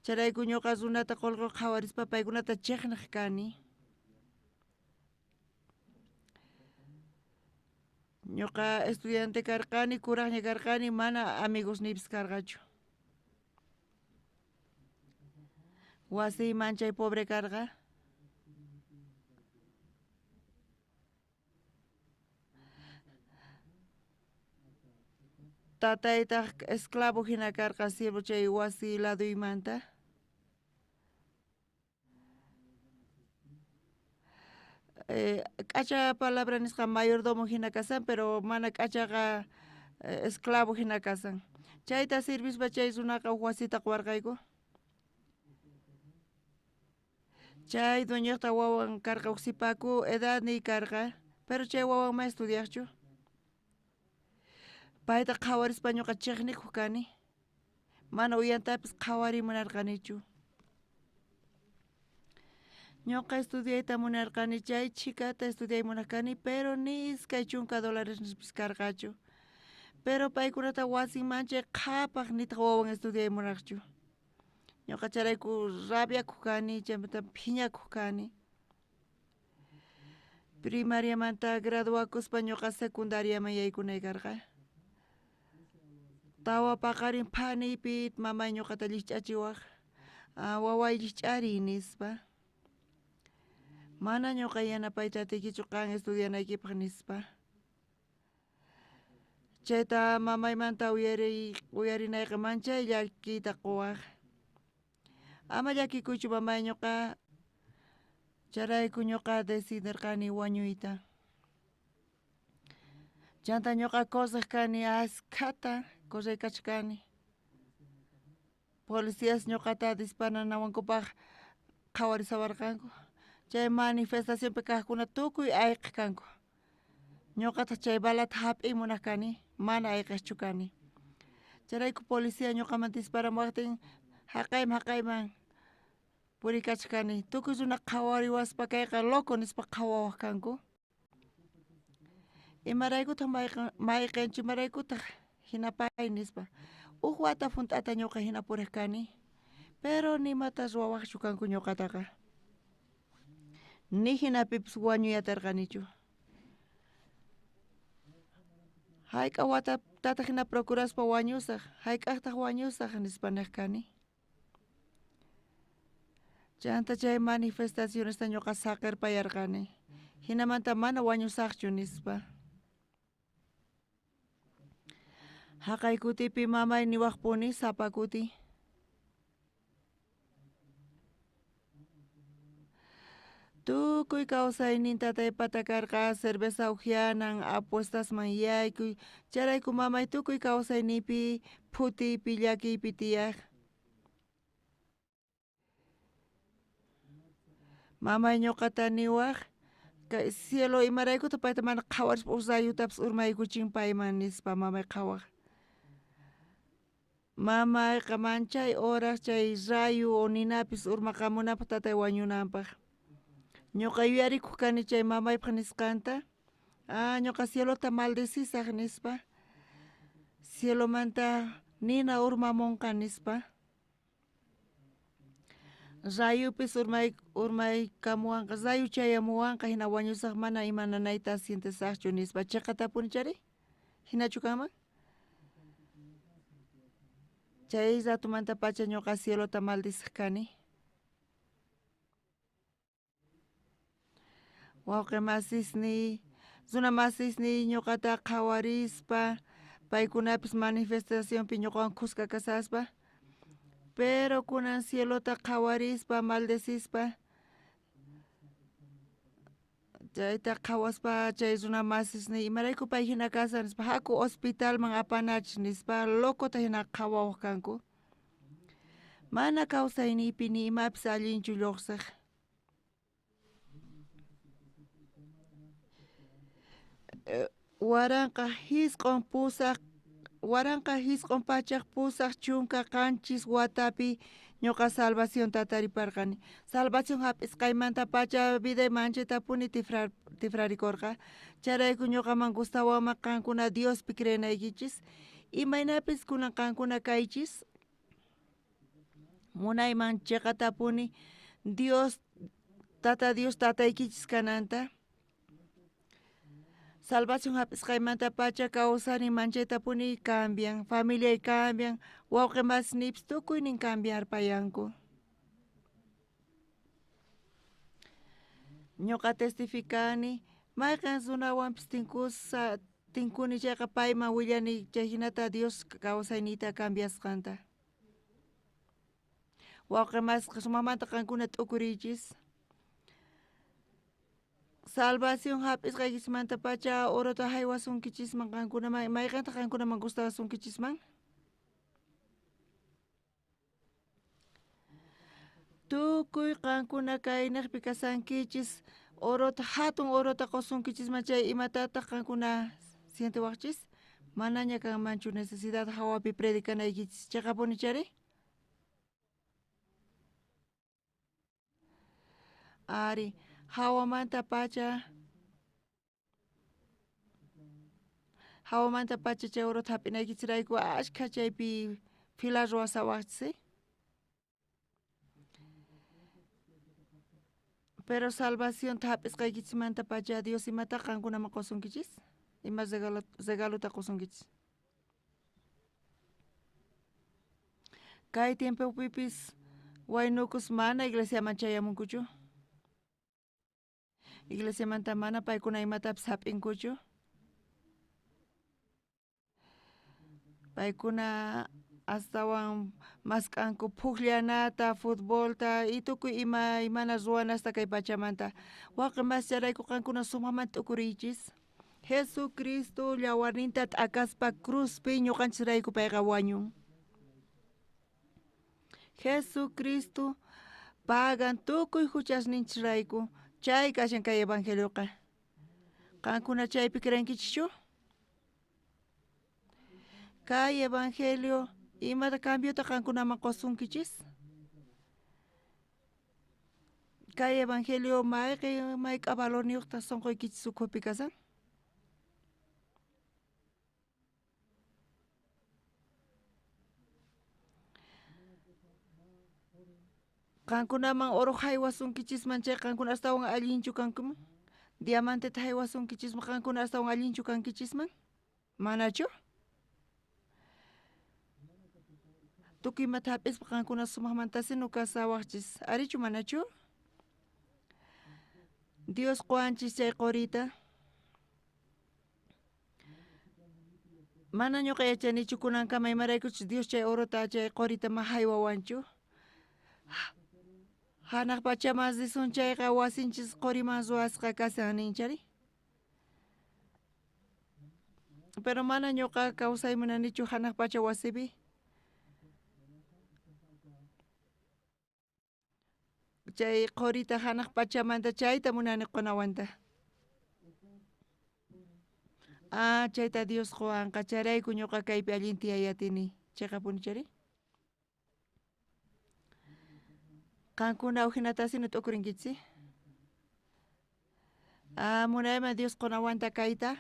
Chayrayku ñuqa runata qullqi qhawarispa paykunata chiqniq kani. Ñuqa estudiante karqani, kuraqña karqani, mana amigos niypis karqachu. Wasiy manchay pobre karqa. Tataytaq esclavo hina karqa siervo chay wasi laduymanta. K'acha palabra nisqa mayordomo hina kasan, pero mana k'achaqa esclavo hina kasan. Chayta sirvispa chay runaqa uj wasita quwarqayku. Chay dueñoqta wawan karqa uj sipaku edadniy karqa, pero chay wawan ma estudiaqchu. Payta qhawarispa ñuqa chiqnikuq kani. Mana uyantapis qhawariy munarqanichu. Ñuqa estudiayta munarqani chay chhikata estudiay munaq kani, pero ni 20 dólares nispis karqachu. Pero paykunata wasin manchay qhapaq nitaq wawan estudiay munaqchu. Ñuqa chayrayku rabiakuq kani, chaymanta phiñakuq kani. Primariamanta graduakuspa ñuqa secundariaman yaykunay karqa. Tawa paqarin phaniypi mamay ñuqata llikch'achiwaq. Waway llikch'ariy nispa. Mana ñuqa yanapayta atiykichu qan estudianaykipaq nispa. Chayta mamaymanta uyarinayqa manchay llakiyta quwaq. Ama llakikuychu mamay ñuqa chayrayku ñuqa decidirqani wañuyta. Chanta ñuqa correq kani askhata correykachkani. Policías ñuqata disparanawankupaq qhawarisawarqanku. Chay manifestacionpi kaqkuna tukuy ayqiq kanku. Ñuqataq chay balata hap'iy munaq kani, mana ayqiqchu kani. Chayrayku policía ñuqaman disparamuwaqtin haqayman haqayman puriykachkani. Tukuy runa qhawariwaspa kayqa loco nispa qhawawaq kanku. Imaraykutaq mayqinchu imaraykutaq hina pay nispa. Uj wata junt'ata ñuqa hina puriq kani, pero nimata ruwawaqchu kanku ñuqataqa. Ni hinapipis wañuy atirqanichu. Hayk'a wata Tata hina procuraspa wañusaj, hayk'aqtaq wañusaj nispa nej kani. Chanta chay manifestacionesta ñuqa saqirpayarqani. Hinamanta mana wañusaqchu nispa. Haqay kutipi mamay niwaqpuni sapa kuti. Tukuy kawsaynin tataypata karqa cerveza uhianan apuestasman yaykuy chayrayku mamay tukuy kawsayninpi phutiypi llakiypi tiyaq. Mamay ñuqata niwaq kay cielo imaraykuta payta mana qhawarispa uj rayutapis urmaykuchin payman nispa mamay qhawaq. Mamayqa manchay horas chay rayu o ninapis urmaqamunapaq tatay wañunanpaq. Ñuqa yuyarikuq kani chay mamaypaq nisqanta. Ah, ñuqa cielota maldecisaq nispa. Cielomanta nina urmamunqa nispa. Rayupis urmaykamuwanqa, rayu chayamuwanqa hina wañusaq mana ima nanayta sientesaqchu nispa. Chiqatapuni chari? Hinachu kanman? Chay ratumantapacha ñuqa cielota maldisaq kani. Wawqi masisniy, runa masisniy ñuqata qhawarispa, paykunapis manifestacionpi ñuqawan khuska kasaspa, pero kunan cielota qhawarispa, maldecispa, chayta qhawaspa chay runa masisniy imarayku pay hina kasan nispa, haku hospitalman apanachis nispa, locota hina qhawawaq kanku. Mana kawsayniypi ni imapis allinchu lluqsiq. 1987 watapi ñuqa salvacionta tariparqani. Salvación hap'isqaymantapacha viday manchatapuni tifrarikurqa. Chayrayku ñuqaman gustawanman qankuna Diospi creenaykichis. Imaynapis kunan qankuna kaychis. Munayman chiqatapuni Dios, Tata Dios tataykichis kananta. Salvación hap'isqaymantapacha kawsani manchaytapuni cambian, familiay cambian, wawqi masnipis tukuynin cambiarpayanku. Ñuqa testificani, mayqin runawanpis tinkuni chayqa payman willani chayhinata Dios kawsayniyta cambiasqanta. Wawqi masqa sumaqmanta qankuna t'ukuriychis. Salvación hap'isqaykichismantapacha orota haywasunkichisman qankunaman, mayqintaq qankunaman gustawasunkichisman? Tukuy qankuna kayniqpi kasankichis, orota, hatun orota qusunkichisman chay imatataq qankuna sientiwaqchis? Manaña kanmanchu necesidad hawapi predicanaykichis, chiqapuni chari? Ari, hawamantapacha chay orota hap'inaykichisrayku ashkha chaypi fila ruwasawaqchis. Pero salvación hap'isqaykichismantapacha Dios imata qankunaman qusunkichis? Ima regalota qusunkichis? Kay tiempopipis waynukus mana iglesiaman chayamunkuchu. Iglesiamanta mana paykuna imatapis hap'inkuchu. Paykuna astawan mask'anku puqllanata, futbolta y tukuy ima imana ruwanasta kay pachamanta. Waqi mascharayku qankuna sumaqmanta t'ukuriychis. Jesucristo llawarninta t'akaspa cruzpi ñuqanchisrayku payqa wañun. Jesucristo pagan tukuy huchasninchisrayku. Chay kashan kay evangelioqa. Qankuna chaypi creenkichischu? Kay evangelio imata cambiota qankunaman qusunkichis? Kay evangelio mayqin mayk'a valorniyuqta sunquykichis ukhupi kasan? Qankunaman oro haywasunkichisman chay qankuna astawan allinchu kankuman? Diamanteta haywasunkichisman qankuna astawan allinchu kankichisman? Manachu? Tukuy imata hap'ispa qankuna sumaqmantasinu kasawaqchis. Arichu manachu? Dios qowanchis chay qorita. Mana ñuqa yachanichu kunankama imaraykuchus Dios chay orota chay qorita ma haywawanchu. Hanaq pachaman risun chayqa wasinchis qoriman ruwasqa kashan ninchari. Pero mana ñuqa kawsay munanichu hanaq pacha wasipi. Chay qorita hanaq pachamanta chayta munani qonawanta. Ah, chayta Dios qowanqa chayrayku ñuqa kaypi allin tiyayatini. Cheqapuni chari? Qankuna ujinatasina t'ukurinkichis. Ah, munayman Dios qonawanta kayta.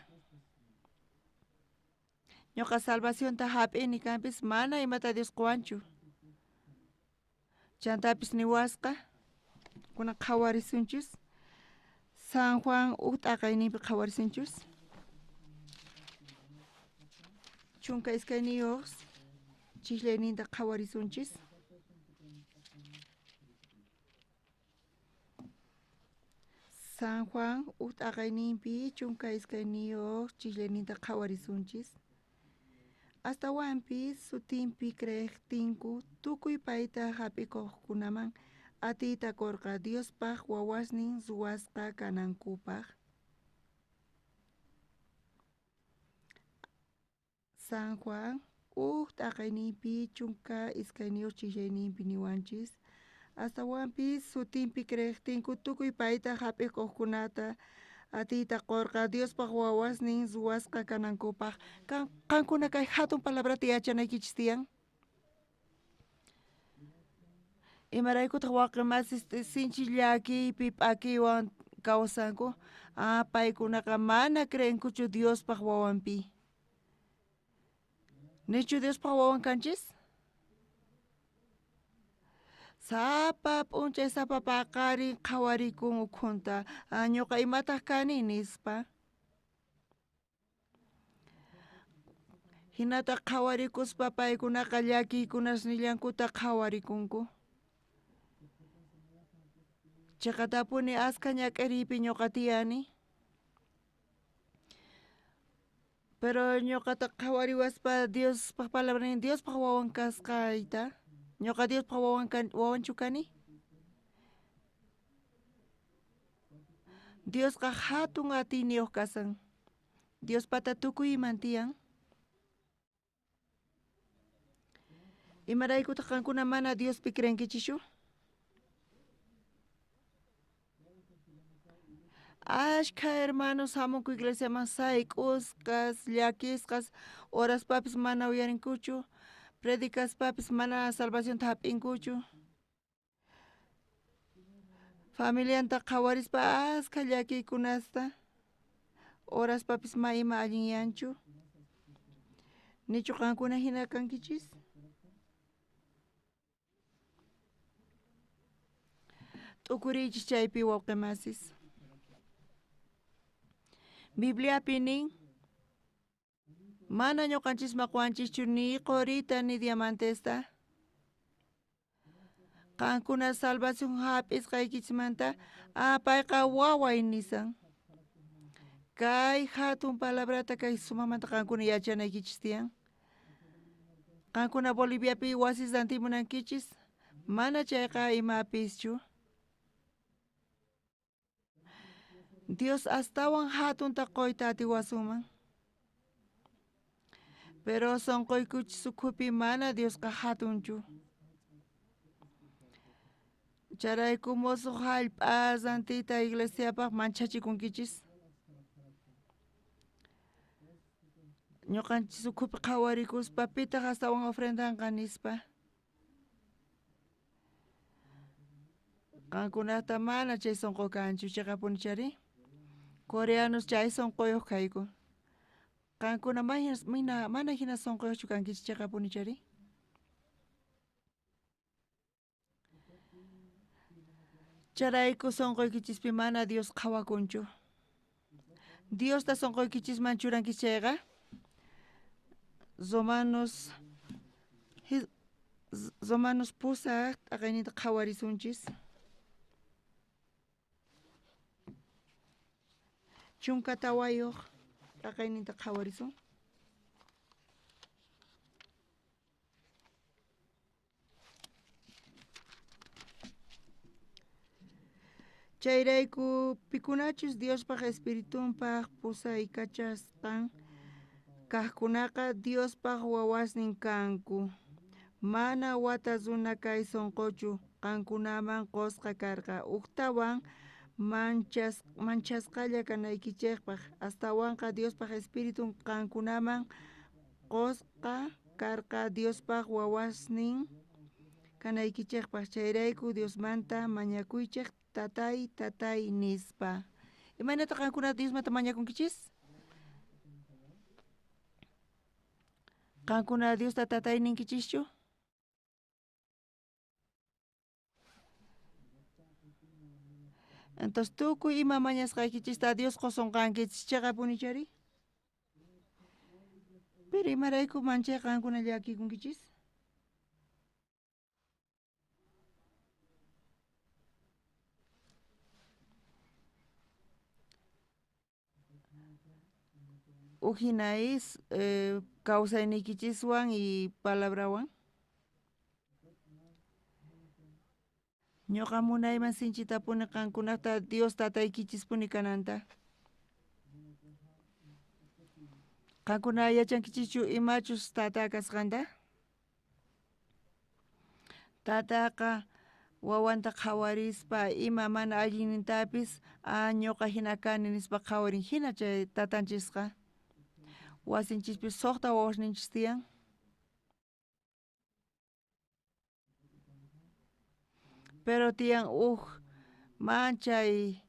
Ñuqa salvacionta hap'ini kanpis mana imata Dios qowanchu. Chantapis niwasqa kunan qhawarisunchis. San Juan uj t'aqayninpi qhawarisunchis. 12 chislayninta qhawarisunchis. San Juan uj t'aqayninpi 12 chislayninta qhawarisunchis. Astawanpis sutinpi creejtinku tukuy payta hap'ikuqkunaman atiyta qorqa Diospaq wawasnin ruwasqa kanankupaq. San Juan uj t'aqayninpi 12 chislayninpi niwanchis. Astawanpis sutinpi creejtinku tukuy payta hap'ikuqkunata atiyta qorqa Diospaq wawasnin ruwasqa kanankupaq. Qankuna kay hatun palabrata yachanaykichis tiyan. Imaraykutaq waqi masis sinchi llakiypi p'akiywan kawsanku. Ah, paykunaqa mana creenkuchu Diospaq wawanpi. Nichu Diospaq wawan kanchis? Sapa p'unchay sapa paqarin qhawarikun ukhunta. Ah, ñuqa imataq kani nispa. Hinata qhawarikuspa paykunaqa llakiykunasnillankuta qhawarikunku. Chiqatapuni askha ñak'ariypi ñuqa tiyani. Pero ñuqata qhawariwaspa Diospaq palabra nin Diospaq wawan kasqayta. Ñuqa Diospaq wawan wawanchu kani? Diosqa hatun atiyniyuq kasan. Diospata tukuy iman tiyan. Imaraykutaq qankuna mana Diospi creenkichischu? Ashkha hermanos hamunku iglesiaman sayk'usqas, llakisqas, oraspapis mana uyarinkuchu, predicaspapis mana salvacionta hap'inkuchu. Familianta qhawarispa askha llakiykunasta, oraspapis ma ima allinyanchu. Nichu qankuna hina kankichis? T'ukuriychis chaypi wawqimasis. Bibliapi nin mana ñuqanchisma quwanchischu ni qorita ni diamantesta. Qankuna salvación hap'isqaykichismanta ah, payqa waway nisan. Kay hatun palabrata kay sumaqmanta qankuna yachanaykichis tiyan. Qankuna Boliviapi wasis rantimunankichis mana chayqa imapischu. Dios astawan hatunta qoyta atiwasunman. Pero sonqoykuchis ukhupi mana Diosqa hatunchu. Chayrayku musuq hallp'a rantiyta iglesiapaq manchachikunkichis. Ñuqanchis ukhupi qhawarikuspa pitaq astawan ofrendanqa nispa. Qankunata mana chay sonqo kanchu chiqapuni chari. Coreanos chay sonqoyuq kayku. Qankuna mana hina sonqoyuqchu kankichis chiqapuni chari. Chayrayku sonqoykichispi mana Dios qhawakunchu. Diosta sonqoykichisman churankichis chayqa Romanos Romanos 8 t'aqayninta qhawarisunchis. 14 t'aqayninta qhawarisun. Chayrayku pikunachus Diospaj Espiritunpaj pusaykachasqan kajkunaqa Diospaj wawasnin kanku. Mana wata runa kay sonqochu qankunaman qosqa karqa ujtawan manchasqalla kanaykichejpaj, astawanqa Diospaj Espiritun qankunaman qosqa karqa Diospaj wawasnin kanaykichejpaj. Chayrayku Diosmanta mañakuychej tatay, tatay nispa. Imaynata qankuna Diosmanta mañakunkichis? Qankuna Diosta tatay ninkichischu? Entonces tukuy ima mañasqaykichista Dios qosunqankichis cheqapunichari? Pero imarayku manchay qankuna llakikunkichis? Ujinais kawsayniykichiswan y palabrawan. Ñuqa munayman sinchitapuni qankunata Dios tataykichispuni kananta. Qankuna yachankichischu imachus tata kasqanta? Tataqa wawanta qhawarispa ima mana allinnintapis ñuqa hina kani nispa qhawarin hina chay tatanchisqa. Wasinchispis suqta wawasninchis tiyan. Pero tiyan uj manchay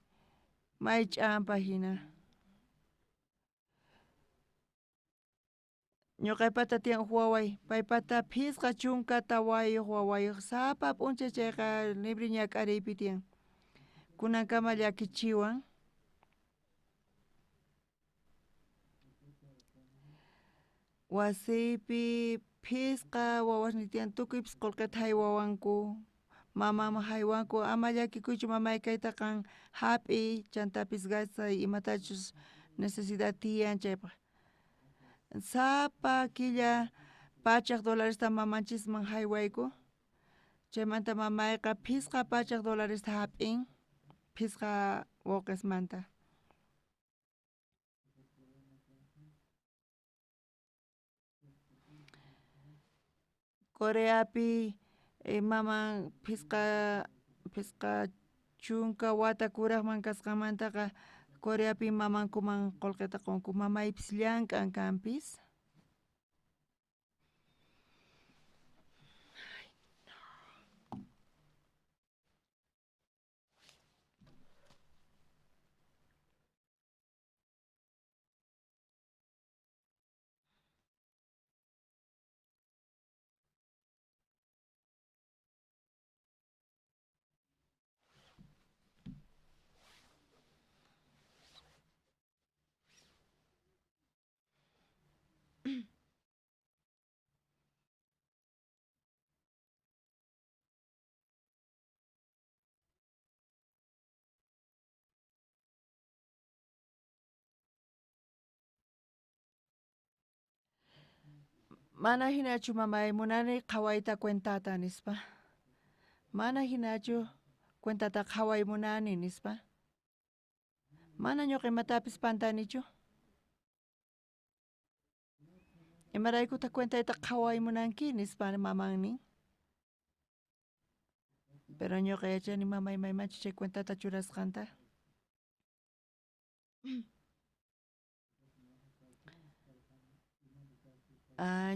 may ch'ampa hina. Ñuqaypata tiyan uj waway, paypata 54 wawayuq, sapa p'unchay chayqa libre ñak'ariypi tiyan. Kunankama llakichiwan. Wasiypi 5 wawasniy tiyan, tukuypis qullqita haywawanku, mamaman haywanku, ama llakikuychu mamay kayta qan hap'iy, chantapis gastay imatachus necesidad tiyan chaypaq. Sapa killa $100 mamanchisman haywayku, chaymanta mamayqa $500 hap'in 5 wawqismanta. Coreapi maman 50 wata kurajman kasqanmantaqa Coreapi mamankuman qullqita qunku, mamaypis llank'an kanpis. Mana hinachu mamay munani qhawayta cuentata nispa. Mana hinachu cuentata qhaway munani nispa. Mana ñuqa imatapis pantanichu. Imaraykutaq cuentayta qhaway munanki nispa maman nin. Pero ñuqa yachani mamay maymanchu chay cuentata churasqanta.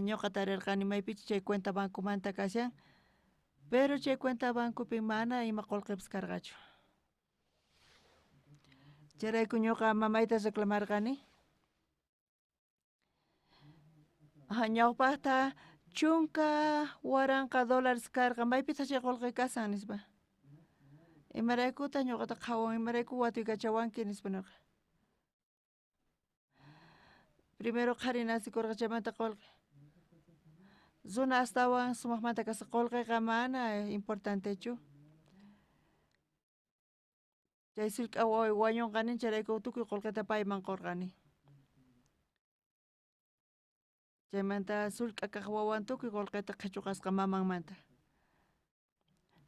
Ñuqa tarirqani maypichu chay cuenta bancomanta kashan, pero chay cuenta bancopi mana ima qullqipis karqachu. Chayrayku ñuqa mamayta reclamarqani. Ñawpaqta $10,000 karqa, maypitaq chay qullqi kasan nispa. Imaraykutaq ñuqata qhawan, imarayku watuykachawanki nispa ñuqa. Primero qhari nasikurqa chaymanta qullqi. Runa astawan sumajmanta kasqa, qullqiqa mana importantechu. Chay sullk'a waway wañunqani chayrayku tukuy qullqita payman qurqani. Chaymanta sullk'a kaq wawan tukuy qullqita qhichuqasqa mamanmanta.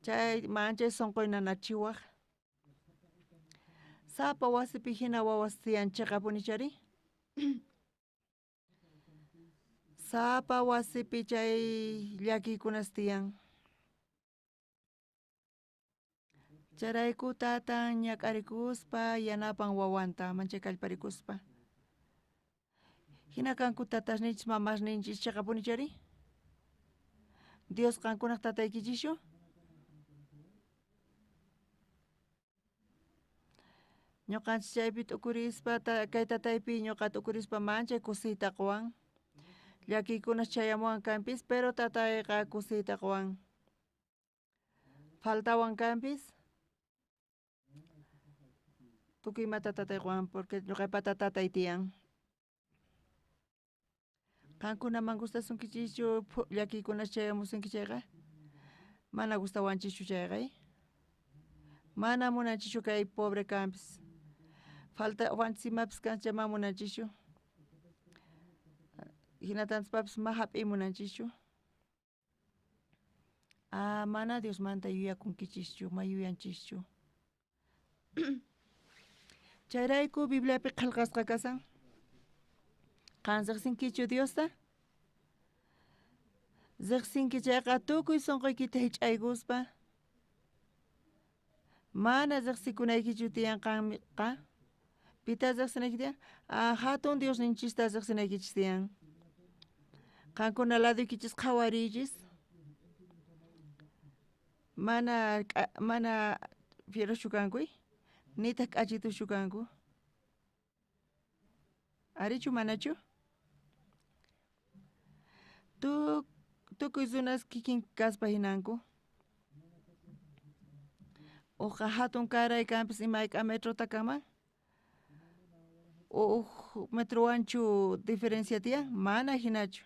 Chay manchay sunquy nanachiwaq. Sapa wasipi hina wawas tiyan chiqapuni chari. Sapa wasipi chay llakiykunas tiyan. Chayrayku tatan ñak'arikuspa yanapan wawanta manchay kallparikuspa. Hina kanku tatasninchis mamasninchis chiqapuni chari. Dios qankunaq tataykichischu? Ñuqanchis chaypi t'ukurispa kay tataypi ñuqa t'ukurispa manchay kusiyta quwan. Llakiykunas chayamuwan kanpis pero tatayqa kusiyta quwan. Faltawan kanpis tukuy imata tatay quwan porque ñuqaypata tatay tiyan. Qankunaman gustasunkichischu llakiykunas chayamusunki chayqa? Mana gustawanchischu chayqa, Mana munanchischu kay pobre kanpis. Falta wanchis imapis kan chay mana munanchischu. Hinatanspapis ma hap'iy munanchischu. Ah, mana Diosmanta yuyakunkichischu, ma yuyanchischu. Chayrayku Bibliapi qhelqasqa kasan. Qan riqsinkichu Diosta? Riqsinki chayqa tukuy sunquykita hich'aykuspa mana riqsikunaykichu tiyan qanqa. Pita riqsinayki tiyan? Ah, hatun Diosninchista riqsinaykichis tiyan. Qankuna laduykichis qhawariychis. Mana mana fieroschu kanku, nitaq k'achituschu kanku. Arichu manachu? Tukuy runas kikin kaspa hinanku. Uqa hatun karay kanpis imayk'a metrota kanman? Uj metrowanchu diferencia tiyan? Mana hinachu.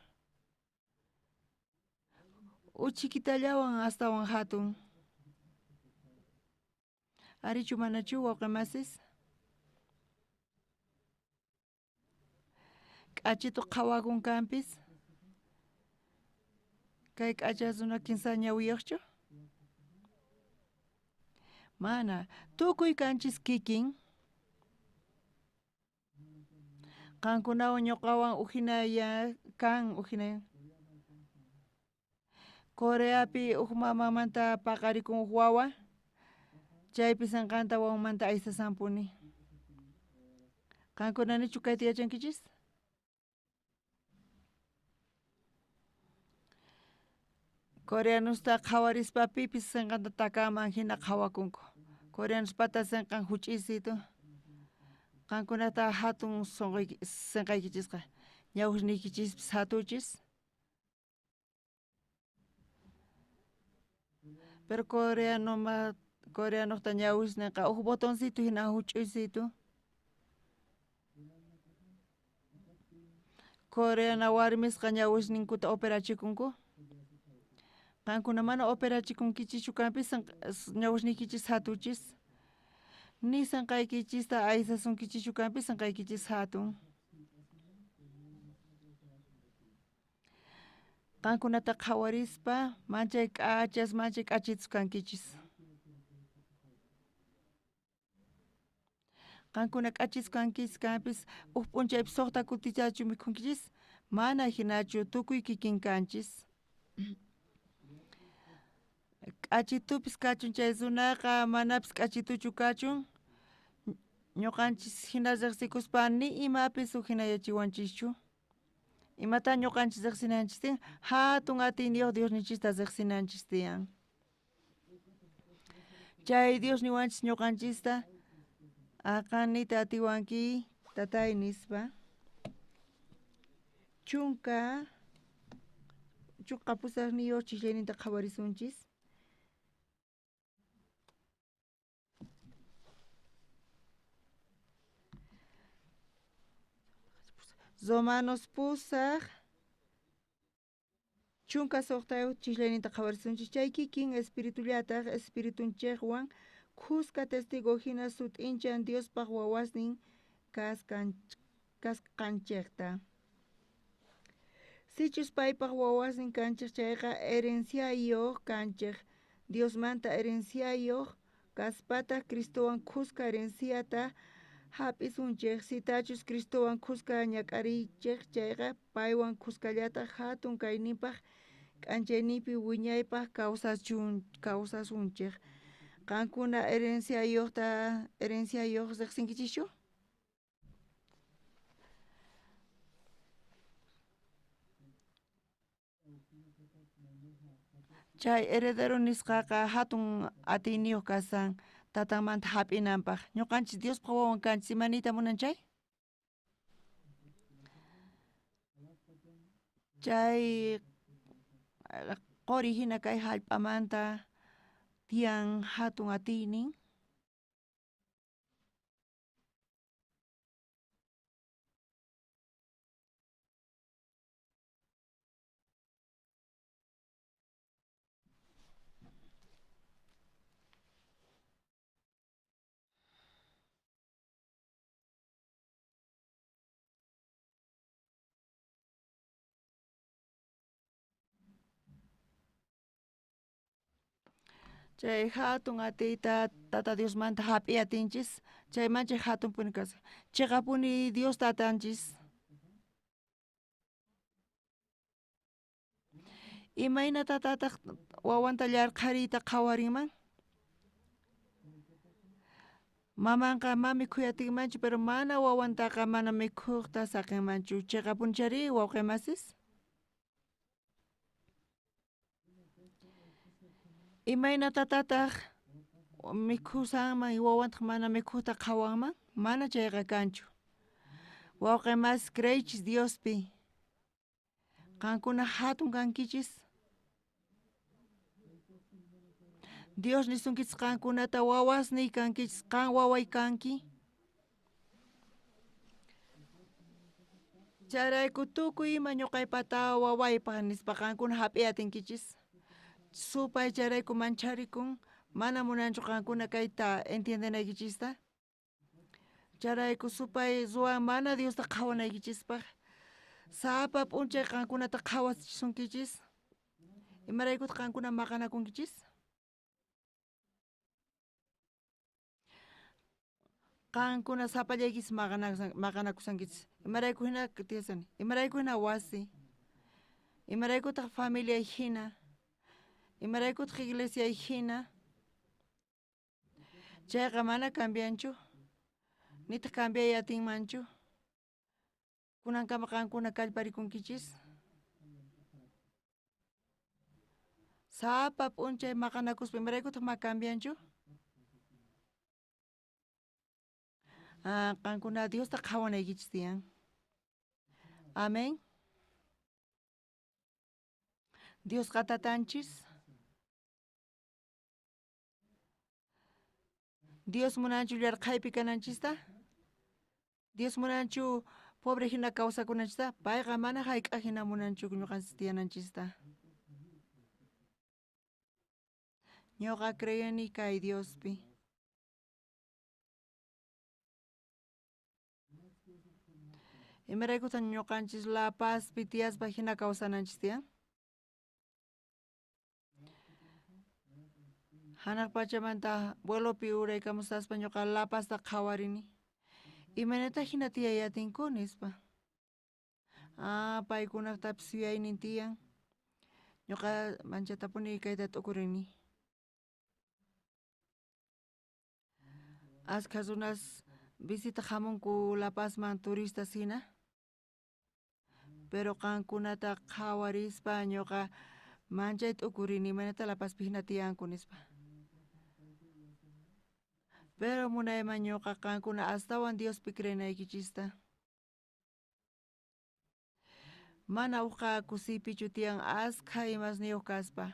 Uchikitallawan astawan hatun. Arichu manachu wawqimasis? K'achitu qhawakun kanpis. Kay k'acha runa kinsa ñawiyuqchu? Mana, tukuy kanchis kikin. Qankunawan ñuqawan ujinaya kan ujinaya. Coreapi uj mamamanta paqarikun uj wawa, chaypi sinqanta wawanmanta aysasanpuni. Qankuna nichu kayta yachankichis? Coreanosta qhawarispa pipis sinqanta takaman hina qhawakunku. Coreanospata sinqan huch'isitu. Qankunata hatun sinqaykichisqa ñawsniykichispis hatuchis. Pero coreanoqta ñawisninqa uj botoncito hina huch'uysitu. Coreana warmisqa ñawisninkuta operachikunku. Qankuna mana operachikunkichichu kanpis ñawisniykichis hatuchis. Ni sinqaykichista aysasunkichichu kanpis sinqaykichis hatun. Qankunata qhawarispa manchay k'achas manchay k'achitus kankichis. Qankuna k'achis kankichis kanpis uj p'unchaypi suqta kutichachu mikhunkichis? Mana hinachu tukuy kikin kanchis. K'achitupis kachun chay runaqa manapis k'achituchu kachun. Ñuqanchis hina riqsikuspa ni imapis uj hinayachiwanchischu. Imata ñuqanchis riqsinanchis tiyan? Hatun atiyniyuq Diosninchista riqsinanchis tiyan. Chay Dios niwanchis ñuqanchista aqanita atiwanki tatay nispa. Chunka pusaqniyuq chiqllayninta qhawarisunchis. Romanos pusaq 16 chislayninta qhawarisunchis. Chay kikin espiritullataj espiritunchejwan khuska testigo hina sut'inchan Diospaj wawasnin kasqanchejta. Sichus paypaj wawasnin kanchej chayqa herenciayoj kanchej, Diosmanta herenciayoj kaspataj Cristowan khuska herenciata hap'isunchej. Sitachus Cristowan khuska ñak'arichej chayqa paywan khuskallataj hatun kayninpaj k'anchayninpi wiñaypaj kawsasunchej. Qankuna herenciayoj riqsinkichischu? Chay heredero nisqaqa hatun atiyniyuq kasan tatanmanta hap'inanpaq. Ñuqanchis Diospaq wawan kanchis, ima niyta munan chay? Chay qori hina kay hallp'amanta tiyan hatun atiynin. Chay hatun atiyta Tata Diosmanta hap'iy atinchis, chayman chay hatunpuni kasqa. Chiqapuni Dios tatanchis. Imayna tatataq wawanta llarqhariyta qhawarinman? Mamanqa ma mikhuyatinmanchu, pero mana wawantaqa mana mikhuqta saqinmanchu. Chiqapuni chari wawqimasis? Imayna tatataq mikhusanman wawantaq mana mikhuqta qhawanman? Mana chayqa kanchu. Wawqimasis, creeychis Diospi. Qankuna hatun kankichis. Dios nisunkichis qankunata wawasniy kankichis, qan waway kanki. Chayrayku tukuy ima ñuqaypata wawaypaq nispa qankuna hap'iy atinkichis. Supay chayrayku mancharikun, mana munanchu qankuna kayta entiendenaykichista. Chayrayku supay ruwan mana Diosta qhawanaykichispaq. Sapa p'unchay qankunata qhawachisunkichis. Imaraykutaq qankuna maqanakunkichis? Qankuna sapallaykichis maqanakusankichis. Imarayku hina tiyasani? Imarayku hina wasi? Imaraykutaq familia hina? Imaraykutaq iglesia hina? Chayqa mana cambianchu, nitaq cambiay atinmanchu. Kunankama qankuna kallparikunkichis. Sapa p'unchay maqanakuspa imaraykutaq ma cambianchu? Qankuna Diosta qhawanaykichis tiyan. Amén. Diosqa tatanchis. Dios munanchu llarqhaypi kananchista? Dios munanchu pobre hina kawsakunanchista? Payqa mana hayk'aq hina munanchu ñuqanchis tiyananchista. Ñuqa creeni kay Diospi. Imaraykutaq ñuqanchis La Pazpi tiyaspa hina kawsananchis tiyan? Hanaq pachamanta vuelopi uraykamusaspa ñuqa La Pazta qhawarini. Imaynata hina tiyay atinku nispa. Paykunaqtapis yuyaynin tiyan. Ñuqa manchatapuni kayta t'ukurini. Askha runas visita hamunku La Pazman turistas hina. Pero qankunata qhawarispa ñuqa manchay t'ukurini imaynata La Pazpi hina tiyanku nispa. Pero munayman ñuqa qankuna astawan Diospi creenaykichista. Mana uqa kusiypichu tiyan askha imasniyuq kaspa.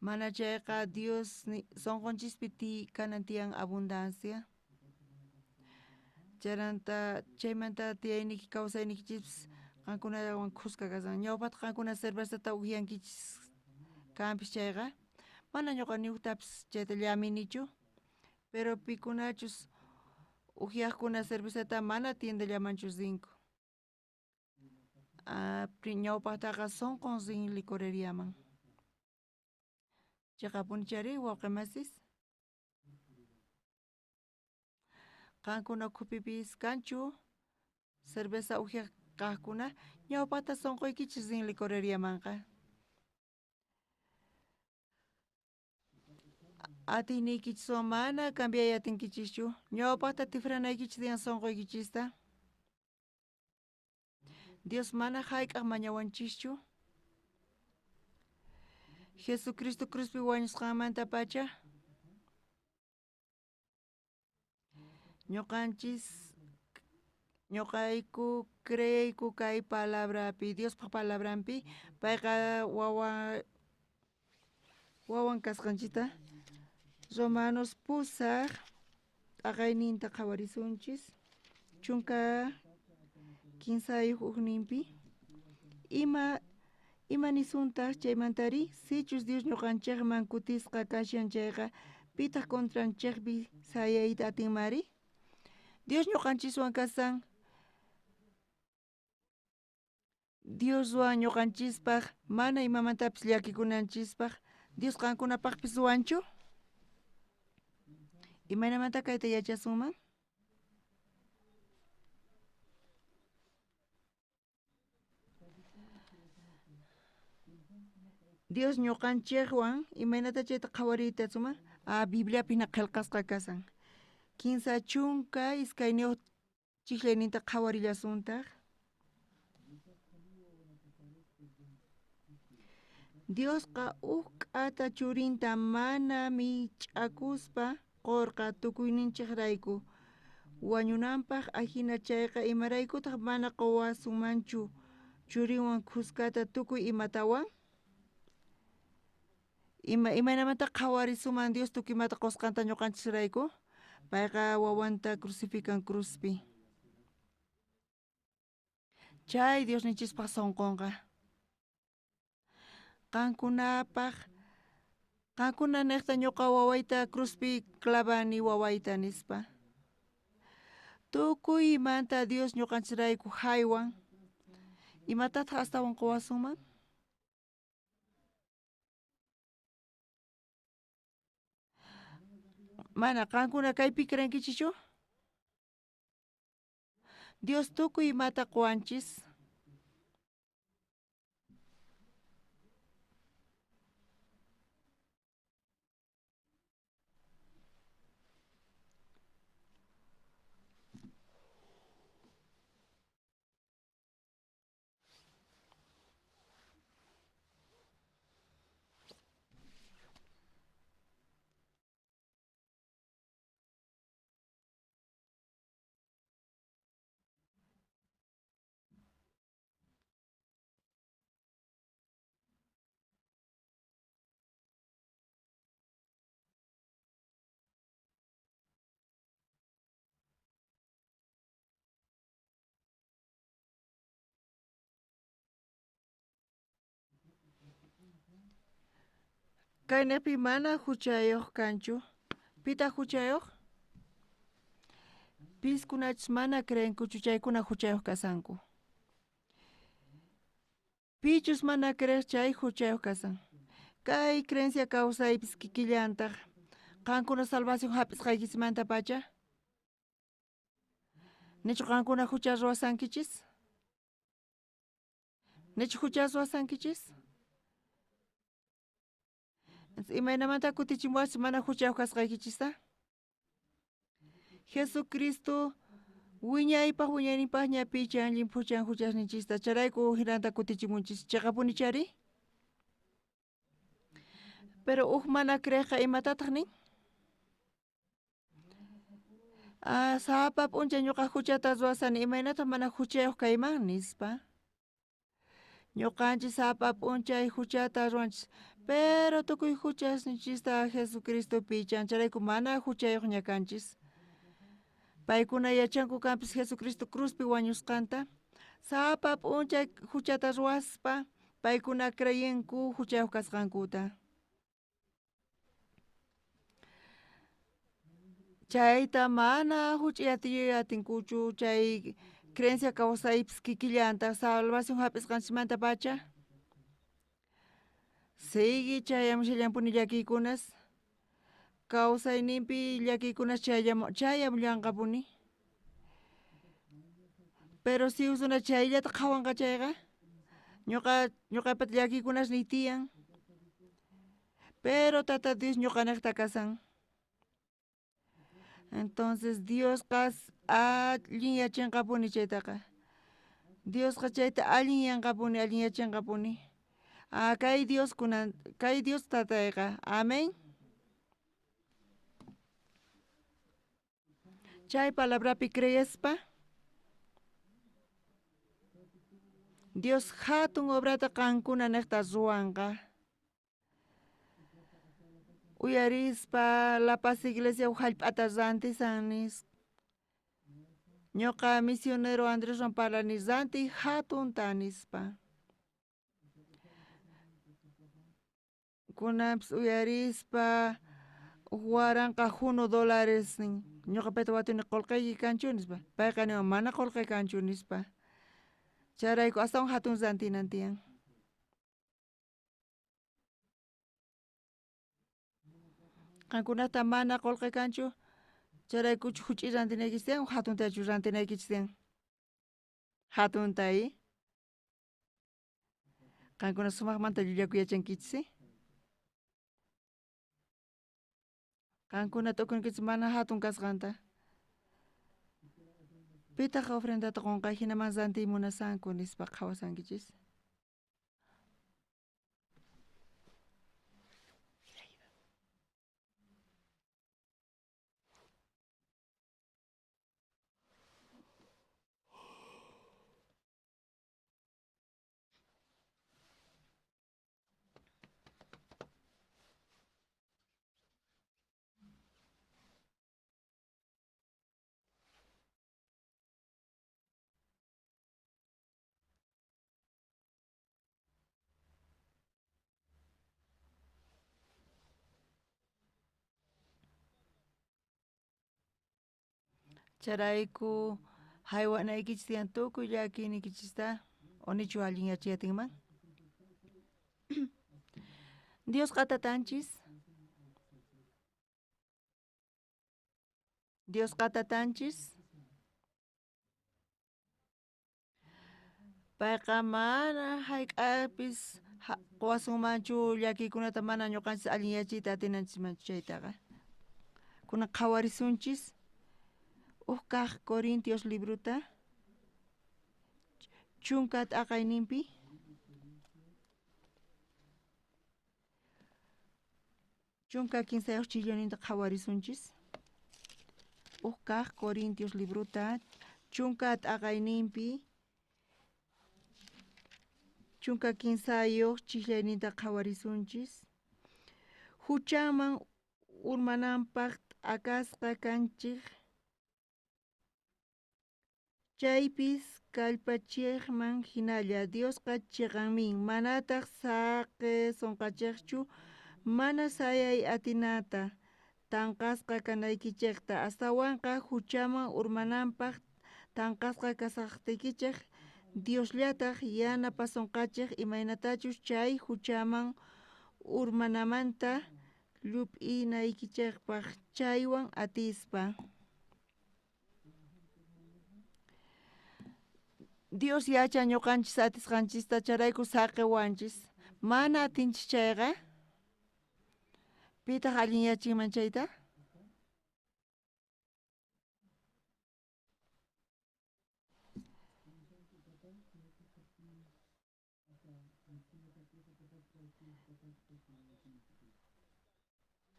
Mana chayqa Dios sunqunchispi kanan tiyan abundancia. Chaymanta tiyayniki kawsaynikichispis Qankunawan khuska kasan. Ñawpaqta qankuna cervezata upyankichis kanpis chayqa mana ñuqa niwtapis chayta llaminichu, pero pikunachus upyaqkuna cervezata mana tiendallamanchu rinku. Ñawpaqtaqa sunqun rin licoreriaman. Chiqapunichari wawqi masis? Qankuna ukhupipis kanchu cerveza upyaq kaqkuna ñawpaqta sunquykichis rin licoreriamanqa. Atiyniykichiswan mana cambiay atinkichischu ñawpaqta tifranaykichis tiyan sunquykichista. Dios mana hayk'aq mañawanchischu. Jesucristo cruzpi wañusqanmanta pacha ñuqanchis ñuqayku creeyku kay palabrapi Diospaq palabranpi payqa wawan kasqanchista. Romanos 8 t'aqayninta qhawarisunchis 13 Ima nisuntaq chaymantari? Sichus Dios ñuqanchikman kutisqa kashan chayqa pitaq contranchikpi sayayta atinmari? Dios ñuqanchiswan kasan. Dioswan ñuqanchispaq mana imamantapis llakikunanchispaq. Dios qankunapaqpis ruwanchu? Imaynamanta kayta yachasunman? Dios ñuqanchikwan imaynata chayta qhawariyta suman? Bibliapi hina qillqasqa kasan. 32 chiklayninta qhawarillasuntaq. Diosqa huk k'ata churinta mana mich'akuspa qorqa tukuyninchikrayku wañunanpaq ajina chayqa imaraykutaq mana quwasunmanchu churinwan khuskata tukuy imatawan? Imaynamanta qhawarisuman Dios tukuy imata qusqanta ñuqanchisrayku? Payqa wawanta crucifican cruzpi. Chay Diosninchispaq sunqunqa. Qankunapaq qankuna niqta ñuqa wawayta cruzpi clavani wawayta nispa. Tukuy imanta Dios ñuqanchisrayku haywan. Imatataq astawan quwasunman? Mana qankuna kaypi creenkichischu? Dios tukuy imata quwanchis. Kaynapi mana huchayuq kanchu. Pitaq huchayuq? Piskunachus mana creenkuchu chaykuna huchayuq kasanku. Pichus mana crees chay huchayuq kasan. Kay creencia kawsaypis kikillantaq. Qankuna salvación hap'isqaykichismanta pacha? Nichu qankuna hucha ruwasankichis? Nichu hucha ruwasankichis? Imaynamanta kutichimuwachis mana huchayuq kasqaykichista? Jesucristo wiñaypaq wiñayninpaqña pichan llimphuchan huchasninchista chayrayku hinanta kutichimunchis chiqapunichari? Pero huk mana creeqqa imatataq nin? Sapa p'unchay ñuqa huchata ruwasani imaynataq mana huchayuq kayman nispa. Ñuqanchis sapa p'unchay huchata ruwanchis, pero tukuy huchasninchista Jesucristo pichan chayrayku mana huchayuqña kanchis. Paykuna yachanku kanpis Jesucristo cruzpi wañusqanta. Sapa p'unchay huchata ruwaspa paykuna creyenku huchayuq kasqankuta. Chayta mana huch'iyatiyuy atinkuchu chay creencia kawsaypis kikillantaq salvación hap'isqanchikmantapacha. Sigue chayamushallanpuni llakiykunas kawsayninpi llakiykunas chayamullanqapuni. Pero si runa chayllata qhawanqa chayqa ñuqapata llakiykunas niy tiyan. Pero Tata Dios ñuqanejta kasan. Entonces Diosqa allin yachanqapuni chaytaqa. Diosqa chayta allin yanqapuni, allin yachanqapuni. Ah, kay Dios kunan, kay Dios tatayqa. Amén. Chay palabrapi creespa Dios hatun obrata qankuna nejta ruwanqa. Uyarispa La Paz Iglesia hallp'ata rantisan nispa. Ñuqa misionero Andreswan parlani rantiy hatunta nispa. Kunanpis uyarispa 1001 dólares nin. Ñuqa payta watuni qullqiyki kanchu nispa. Payqa niwan mana qullqi kanchu nispa. Chayrayku astawan hatun rantinan tiyan. Qankunata mana qullqi kanchu, chayraykuchu huch'i rantinaykichis tiyan o hatuntachu rantinaykichis tiyan? Hatunta, ¿eh? Qankuna sumaqmanta llullakuy yachankichis, ¿eh? Qankuna t'ukunkichis mana hatun kasqanta. Pitaq ofrendata qunqa hinaman rantiy munasanku nispa qhawasankichis. Chayrayku haywanaykichis tiyan tukuy llakiynikichista unichu allin yachayatinman. Diosqa tatanchis. Diosqa tatanchis. Payqa mana hayk'apis quwasunmanchu llakiykunata mana ñuqanchis allin yachayta atinanchismanchu chaytaqa. Kunan qhawarisunchis huk kaq Corintios librota 10 t'aqayninpi. 13 chilloninta qhawarisunchis. Huk kaq Corintios librota 10 t'aqayninpi 13 chillayninta qhawarisunchis. Huchaman urmananpaq t'akasqa kanchik. Chaypis kallpachiqman hinalla Diosqa chiqanmin manataq saqisunqachiqchu mana sayay atinata tanqasqa kanaykichikta astawanqa huchaman urmananpaq tanqasqa kasaqtiykichik Diosllataq yanapasunqachik imaynatachus chay huchaman urmanamanta llup'inaykichikpaq chaywan atispa. Dios yachan ñuqanchis atisqanchista chayrayku saqiwanchis. Mana atinchis chayqa pitaq allin yachinman chayta?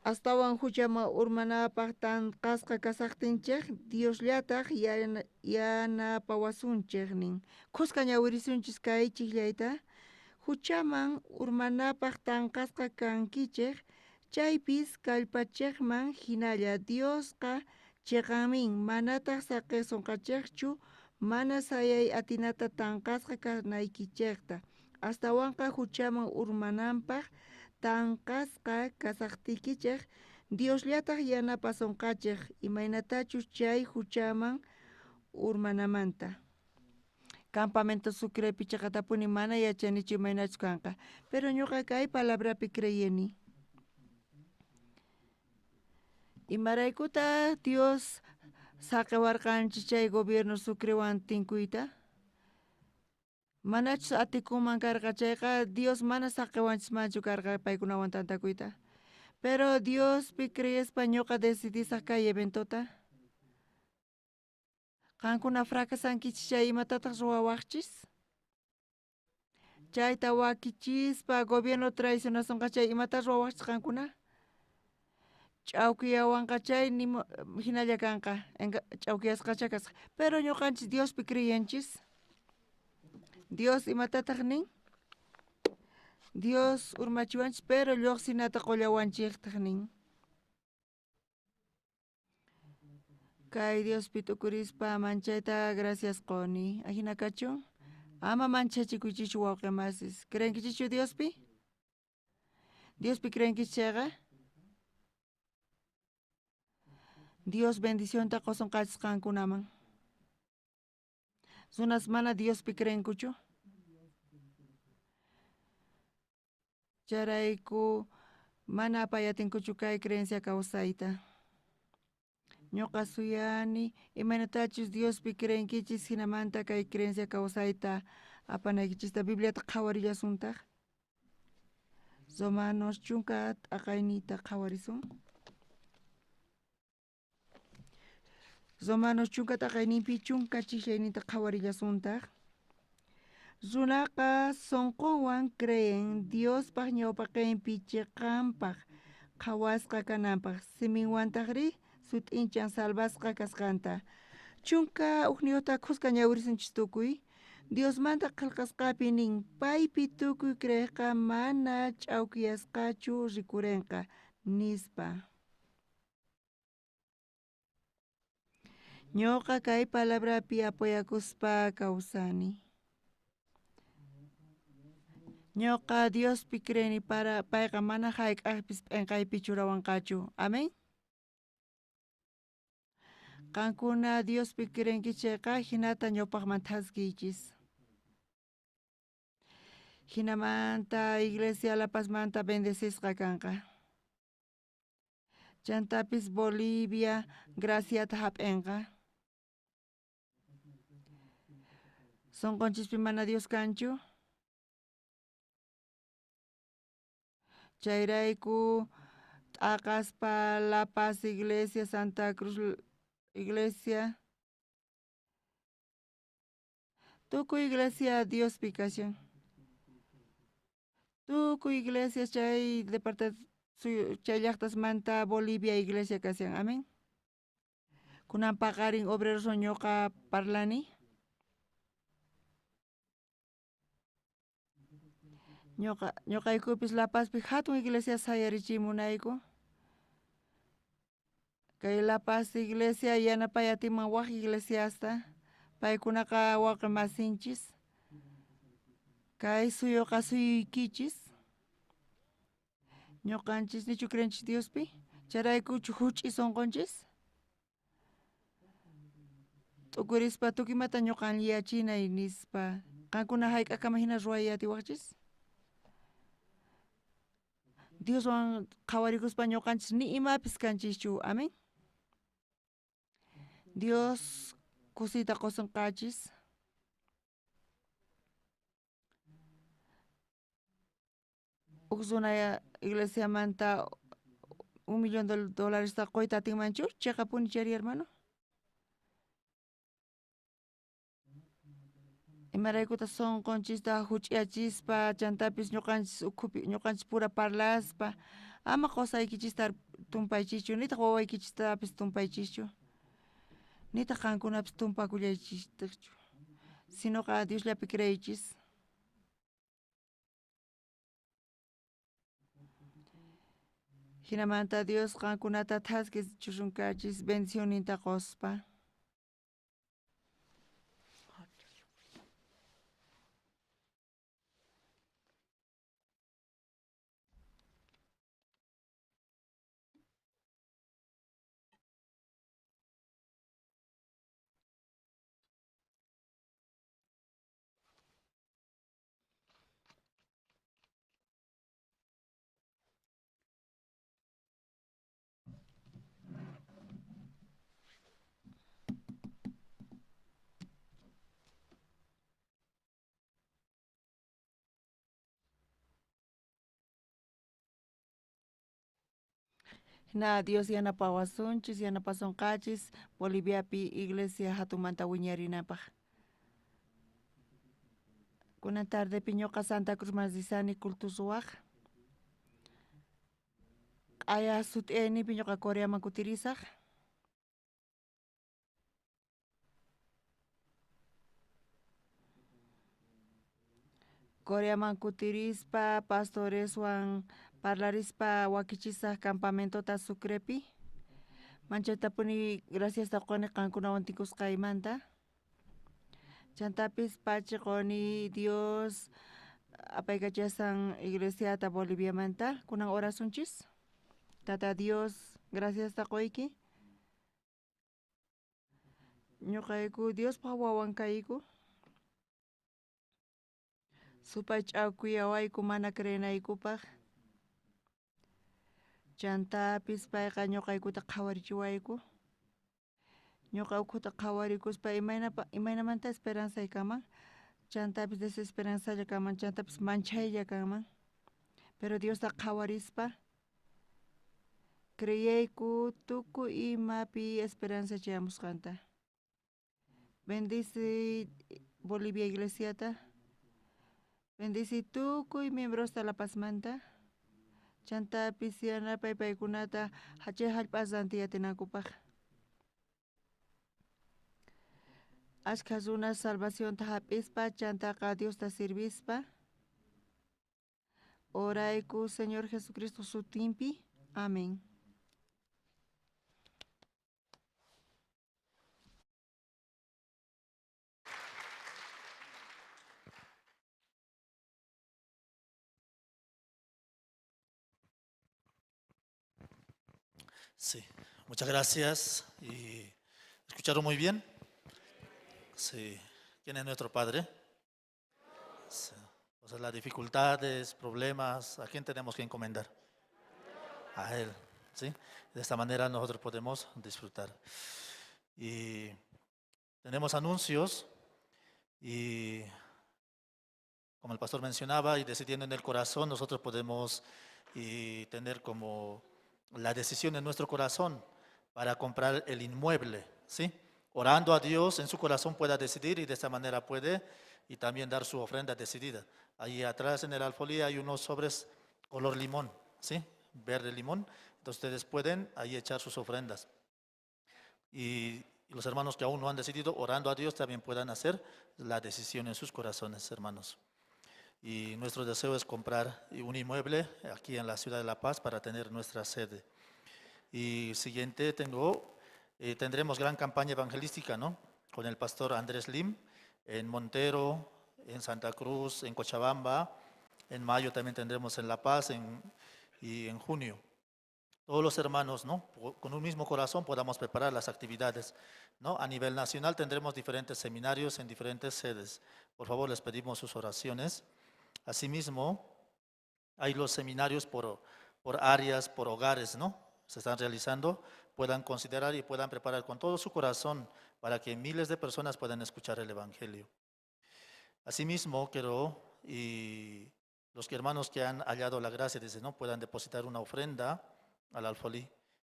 Astawan huchaman urmanapaq tanqasqa kasaqtinchik Diosllataq yanapawasunchik nin. Kuska ñawirisunchis kay chiqllayta. Huchaman urmanapaq tanqasqa kankichik chaypis kallpachiqman hinalla Diosqa chiqanmin manataq saqisunqachikchu Mana sayay atinata tanqasqa kanaykichejta. Astawanqa huchaman urmananpaj tanqasqa kasajtiykichej Diosllataj yanapasonqachej imaynatachus chay huchaman urmanamanta. Campamento Sucrepi chaqatapuni mana yachanichu imaynachus kanqa, pero ñuqa kay palabrapi creyeni. Imaraykuta Dios saqewarqanchis chay gobierno Sucrewan tinkuyta? Manachus atikunman karqa chayqa Dios mana saqewanchismanchu karqa paykunawan tantakuyta. Pero Diospi creespa ñuqa decidisaj kay eventota. Qankuna fracasankichis chay imatataq ruwawaqchis? Chayta wakichispa gobierno traicionasonqa chay imata ruwawaqchis qankuna? Ch'awkiyawanqa chay hinalla kanqa, ch'awkiyasqacha kasqa. Pero ñuqanchis Diospi creyenchis. Dios imatataq nin? Dios urmachiwanchis, pero lluqsinata qullawanchiktaq nin. Kay Diospi t'ukurispa manchayta gracias quni. Ajina kachun? Ama manchachikuychischu wawqi masis. Creenkichischu Diospi? Diospi creenkichis chayqa? Dios bendicionta qusonqachis qankunaman. Runas mana Diospi creenkuchu? Chayrayku mana apayatinkuchu kay creencia kawsayta. Ñuqa suyani imaynatachus Diospi creenkichis hinamanta kay creencia kawsayta apanaykichista. Bibliata qhawarillasuntaq. Romanos chunka t'aqayniyta qhawarisun. Romanos chunka t'aqayninpi chunka chijllayninta qhawarillasuntaq. Runaqa sunqunwan creen Diospaq ñawpaqinpi chiqanpaq qhawasqa kananpaq, siminwantaqri sut'inchan salvasqa kasqanta. Chunka ujniyuqta khuska ñawirisunchis tukuy. Diosmanta qillqasqapi nin, paypi tukuy creeqqa mana ch'awkiyasqachu rikurinqa, nispa. Ñuqa kay palabrapi apoyakuspa kawsani. Ñuqa Diospi creeni para payqa mana hayk'aqpis p'enqaypi churawanqachu. Amén. Qankuna Diospi creenkichis chayqa hinata ñawpaqman thaskiychis. Hinamanta Iglesia La Pazmanta bendecisqa kanqa. Chantapis Bolivia graciata hap'inqa. Sunqunchispi mana Dios kanchu. Chayrayku t'aqaspa La Paz Iglesia, Santa Cruz Iglesia, tukuy iglesia Diospi kashan. Tukuy iglesia chay departamento chay llaqtasmanta Bolivia iglesia kashan. Amén. Kunan paqarin obreros ñuqa parlani. Ñuqaykupis La Pazpi hatun iglesia sayarichimunayku. Kay La Paz iglesia yanapay atiman waj iglesiasta. Paykunaqa wawqi masinchis. Kay suyuqa suyuykichis. Ñuqanchis nichu creenchis Diospi? Chayraykuchu huch'i sunqunchis? T'ukurispa tukuymata ñuqan yachinay nispa. Qankuna hayk'aqkama hina ruway atiwaqchis? Dioswan qhawarikuspa ñuqanchis ni imapis kanchischu. Amén. Dios kusiyta qusunqachis. Uj runa iglesiamanta $1 millón quyta atinmanchu? Chiqapuni chayri hermano? Imaraykutaq sunqunchista huch'iyachispa chantapis ñuqanchis ukhupi ñuqanchis pura parlaspa ama qusaykichista tumpaychischu nitaq wawaykichistapis tumpaychischu nitaq qankunapis tumpakullaychistaqchu sinoqa Diosllapi creeychis. Hinamanta Dios qankunata thaskichusunkachis bendicionninta quspa. Jina Dios yanapawasunchis, yanapasonqachis Boliviapi iglesia hatunmanta wiñarinapaj. Kunan tardepi ñuqa Santa Cruzman risani culto ruwaj. Q'aya sut'iyayninpi ñuqa Coreaman kutirisaj. Coreaman kutirispa pastoreswan parlarispa wakichisaj campamentota Sucrepi. Manchatapuni graciasta quni qankunawan tinkusqaymanta. Chantapis pachi quni Dios apaykachasan iglesiata Boliviamanta. Kunan orasunchis. Tata Dios, graciasta qoyki. Ñuqayku Diospaj wawan kayku. Supay ch'akuyawayku mana creenaykupaj. Chantapis payqa ñuqaykuta qhawarichiwayku. Ñuqa ukhuta qhawarikuspa imaynamanta esperanzay kanman, chantapis desesperanzalla kanman, chantapis manchaylla kanman. Pero Diosta qhawarispa creyayku tukuy imapi esperanza chayamusqanta. Bendice Bolivia iglesiata. Bendice tukuy miembrosta La Pazmanta. Chantapis yanapay paykunata chay jallp'a rantiy atinankupaj. Ashkha runas salvacionta hap'ispa chantaqa Diosta sirvispa. Orayku Señor Jesucristo sutinpi. Amén. Sí, muchas gracias. ¿Y escucharon muy bien? Sí. ¿Quién es nuestro Padre? Sí. O sea, las dificultades, problemas, ¿a quién tenemos que encomendar? A Él, ¿sí? De esta manera nosotros podemos disfrutar. Y tenemos anuncios y, como el pastor mencionaba, y decidiendo en el corazón, nosotros podemos y tener como la decisión en nuestro corazón para comprar el inmueble, ¿sí? Orando a Dios en su corazón pueda decidir y de esta manera puede y también dar su ofrenda decidida. Ahí atrás en el alfolí hay unos sobres color limón, ¿sí? Verde limón. Entonces ustedes pueden ahí echar sus ofrendas. Y los hermanos que aún no han decidido, orando a Dios, también puedan hacer la decisión en sus corazones, hermanos. Y nuestro deseo es comprar un inmueble aquí en la ciudad de La Paz para tener nuestra sede. Y siguiente, tendremos gran campaña evangelística, ¿no? Con el pastor Andrés Lim, en Montero, en Santa Cruz, en Cochabamba. En mayo también tendremos en La Paz y en junio. Todos los hermanos, ¿no? Con un mismo corazón podamos preparar las actividades, ¿no? A nivel nacional tendremos diferentes seminarios en diferentes sedes. Por favor, les pedimos sus oraciones. Asimismo, hay los seminarios por áreas, por hogares, ¿no? Se están realizando, puedan considerar y puedan preparar con todo su corazón para que miles de personas puedan escuchar el Evangelio. Asimismo, quiero, y los hermanos que han hallado la gracia, dicen, ¿no? Puedan depositar una ofrenda al alfolí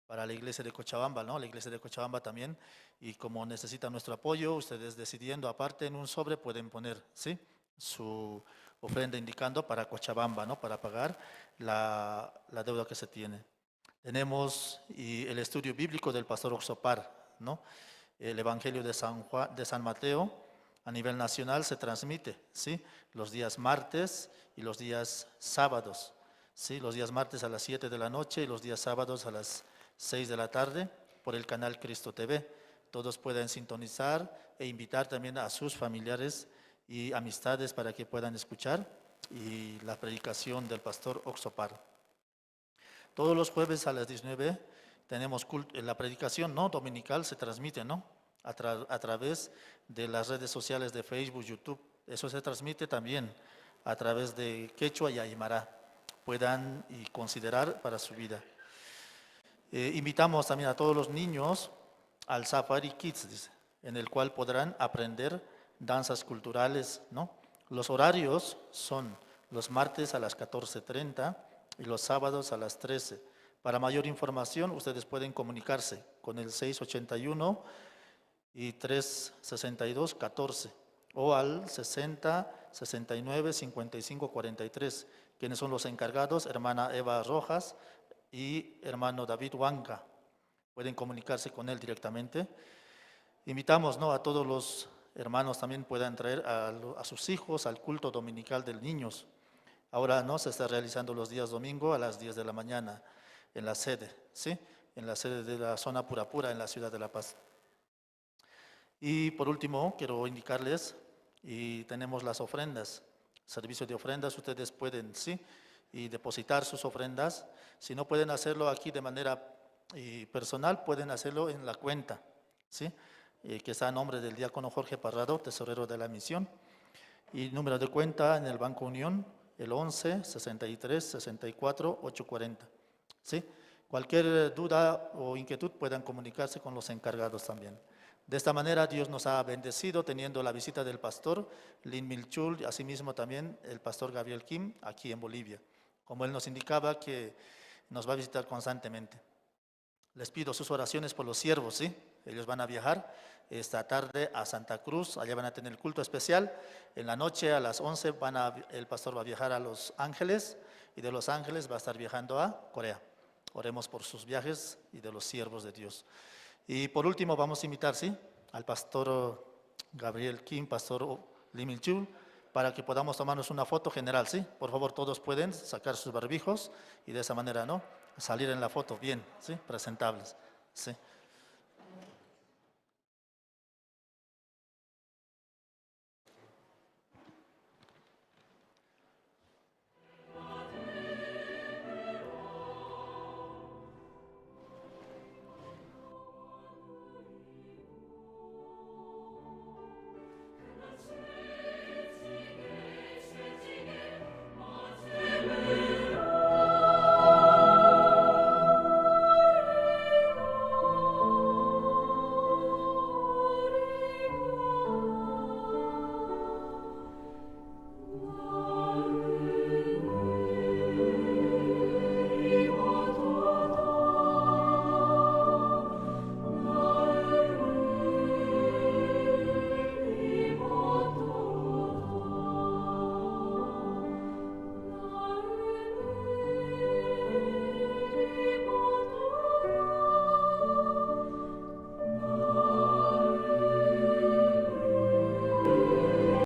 para la iglesia de Cochabamba, ¿no? La iglesia de Cochabamba también, y como necesitan nuestro apoyo, ustedes decidiendo aparte en un sobre pueden poner, ¿sí? Su ofrenda indicando para Cochabamba, ¿no? Para pagar la deuda que se tiene. Tenemos y el estudio bíblico del pastor Oxopar, ¿no? El Evangelio de San Juan, de San Mateo a nivel nacional se transmite, ¿sí? Los días martes y los días sábados, ¿sí? Los días martes a las 7 de la noche y los días sábados a las 6 de la tarde por el canal Cristo TV. Todos pueden sintonizar e invitar también a sus familiares y amistades para que puedan escuchar y la predicación del pastor Oxopar. Todos los jueves a las 19 tenemos culto, la predicación, ¿no? Dominical se transmite, ¿no? A través de las redes sociales de Facebook, YouTube. Eso se transmite también a través de Quechua y Aymara. Puedan y considerar para su vida. Invitamos también a todos los niños al Safari Kids, dice, en el cual podrán aprender danzas culturales, ¿no? Los horarios son los martes a las 14:30 y los sábados a las 13. Para mayor información, ustedes pueden comunicarse con el 681 y 362 14 o al 60 69 55 43, quienes son los encargados, hermana Eva Rojas y hermano David Huanca. Pueden comunicarse con él directamente. Invitamos, ¿no?, a todos los hermanos también puedan traer a sus hijos al culto dominical de niños. Ahora no se está realizando los días domingo a las 10 de la mañana en la sede, ¿sí? En la sede de la zona Purapura en la ciudad de La Paz. Y por último, quiero indicarles, y tenemos las ofrendas, servicio de ofrendas, ustedes pueden, ¿sí?, y depositar sus ofrendas. Si no pueden hacerlo aquí de manera personal, pueden hacerlo en la cuenta, ¿sí?, que está a nombre del diácono Jorge Parrado, tesorero de la misión. Y número de cuenta en el Banco Unión, el 11 63 64 840. ¿Sí? Cualquier duda o inquietud puedan comunicarse con los encargados también. De esta manera Dios nos ha bendecido teniendo la visita del pastor Lin Milchul, asimismo también el pastor Gabriel Kim aquí en Bolivia. Como él nos indicaba que nos va a visitar constantemente. Les pido sus oraciones por los siervos, ¿sí? Ellos van a viajar esta tarde a Santa Cruz, allá van a tener el culto especial. En la noche a las 11 el pastor va a viajar a Los Ángeles y de Los Ángeles va a estar viajando a Corea. Oremos por sus viajes y de los siervos de Dios. Y por último vamos a invitar, ¿sí?, al pastor Gabriel Kim, pastor Lim Il-chul, para que podamos tomarnos una foto general, ¿sí? Por favor, todos pueden sacar sus barbijos y de esa manera, ¿no?, salir en la foto bien, ¿sí?, presentables, ¿sí?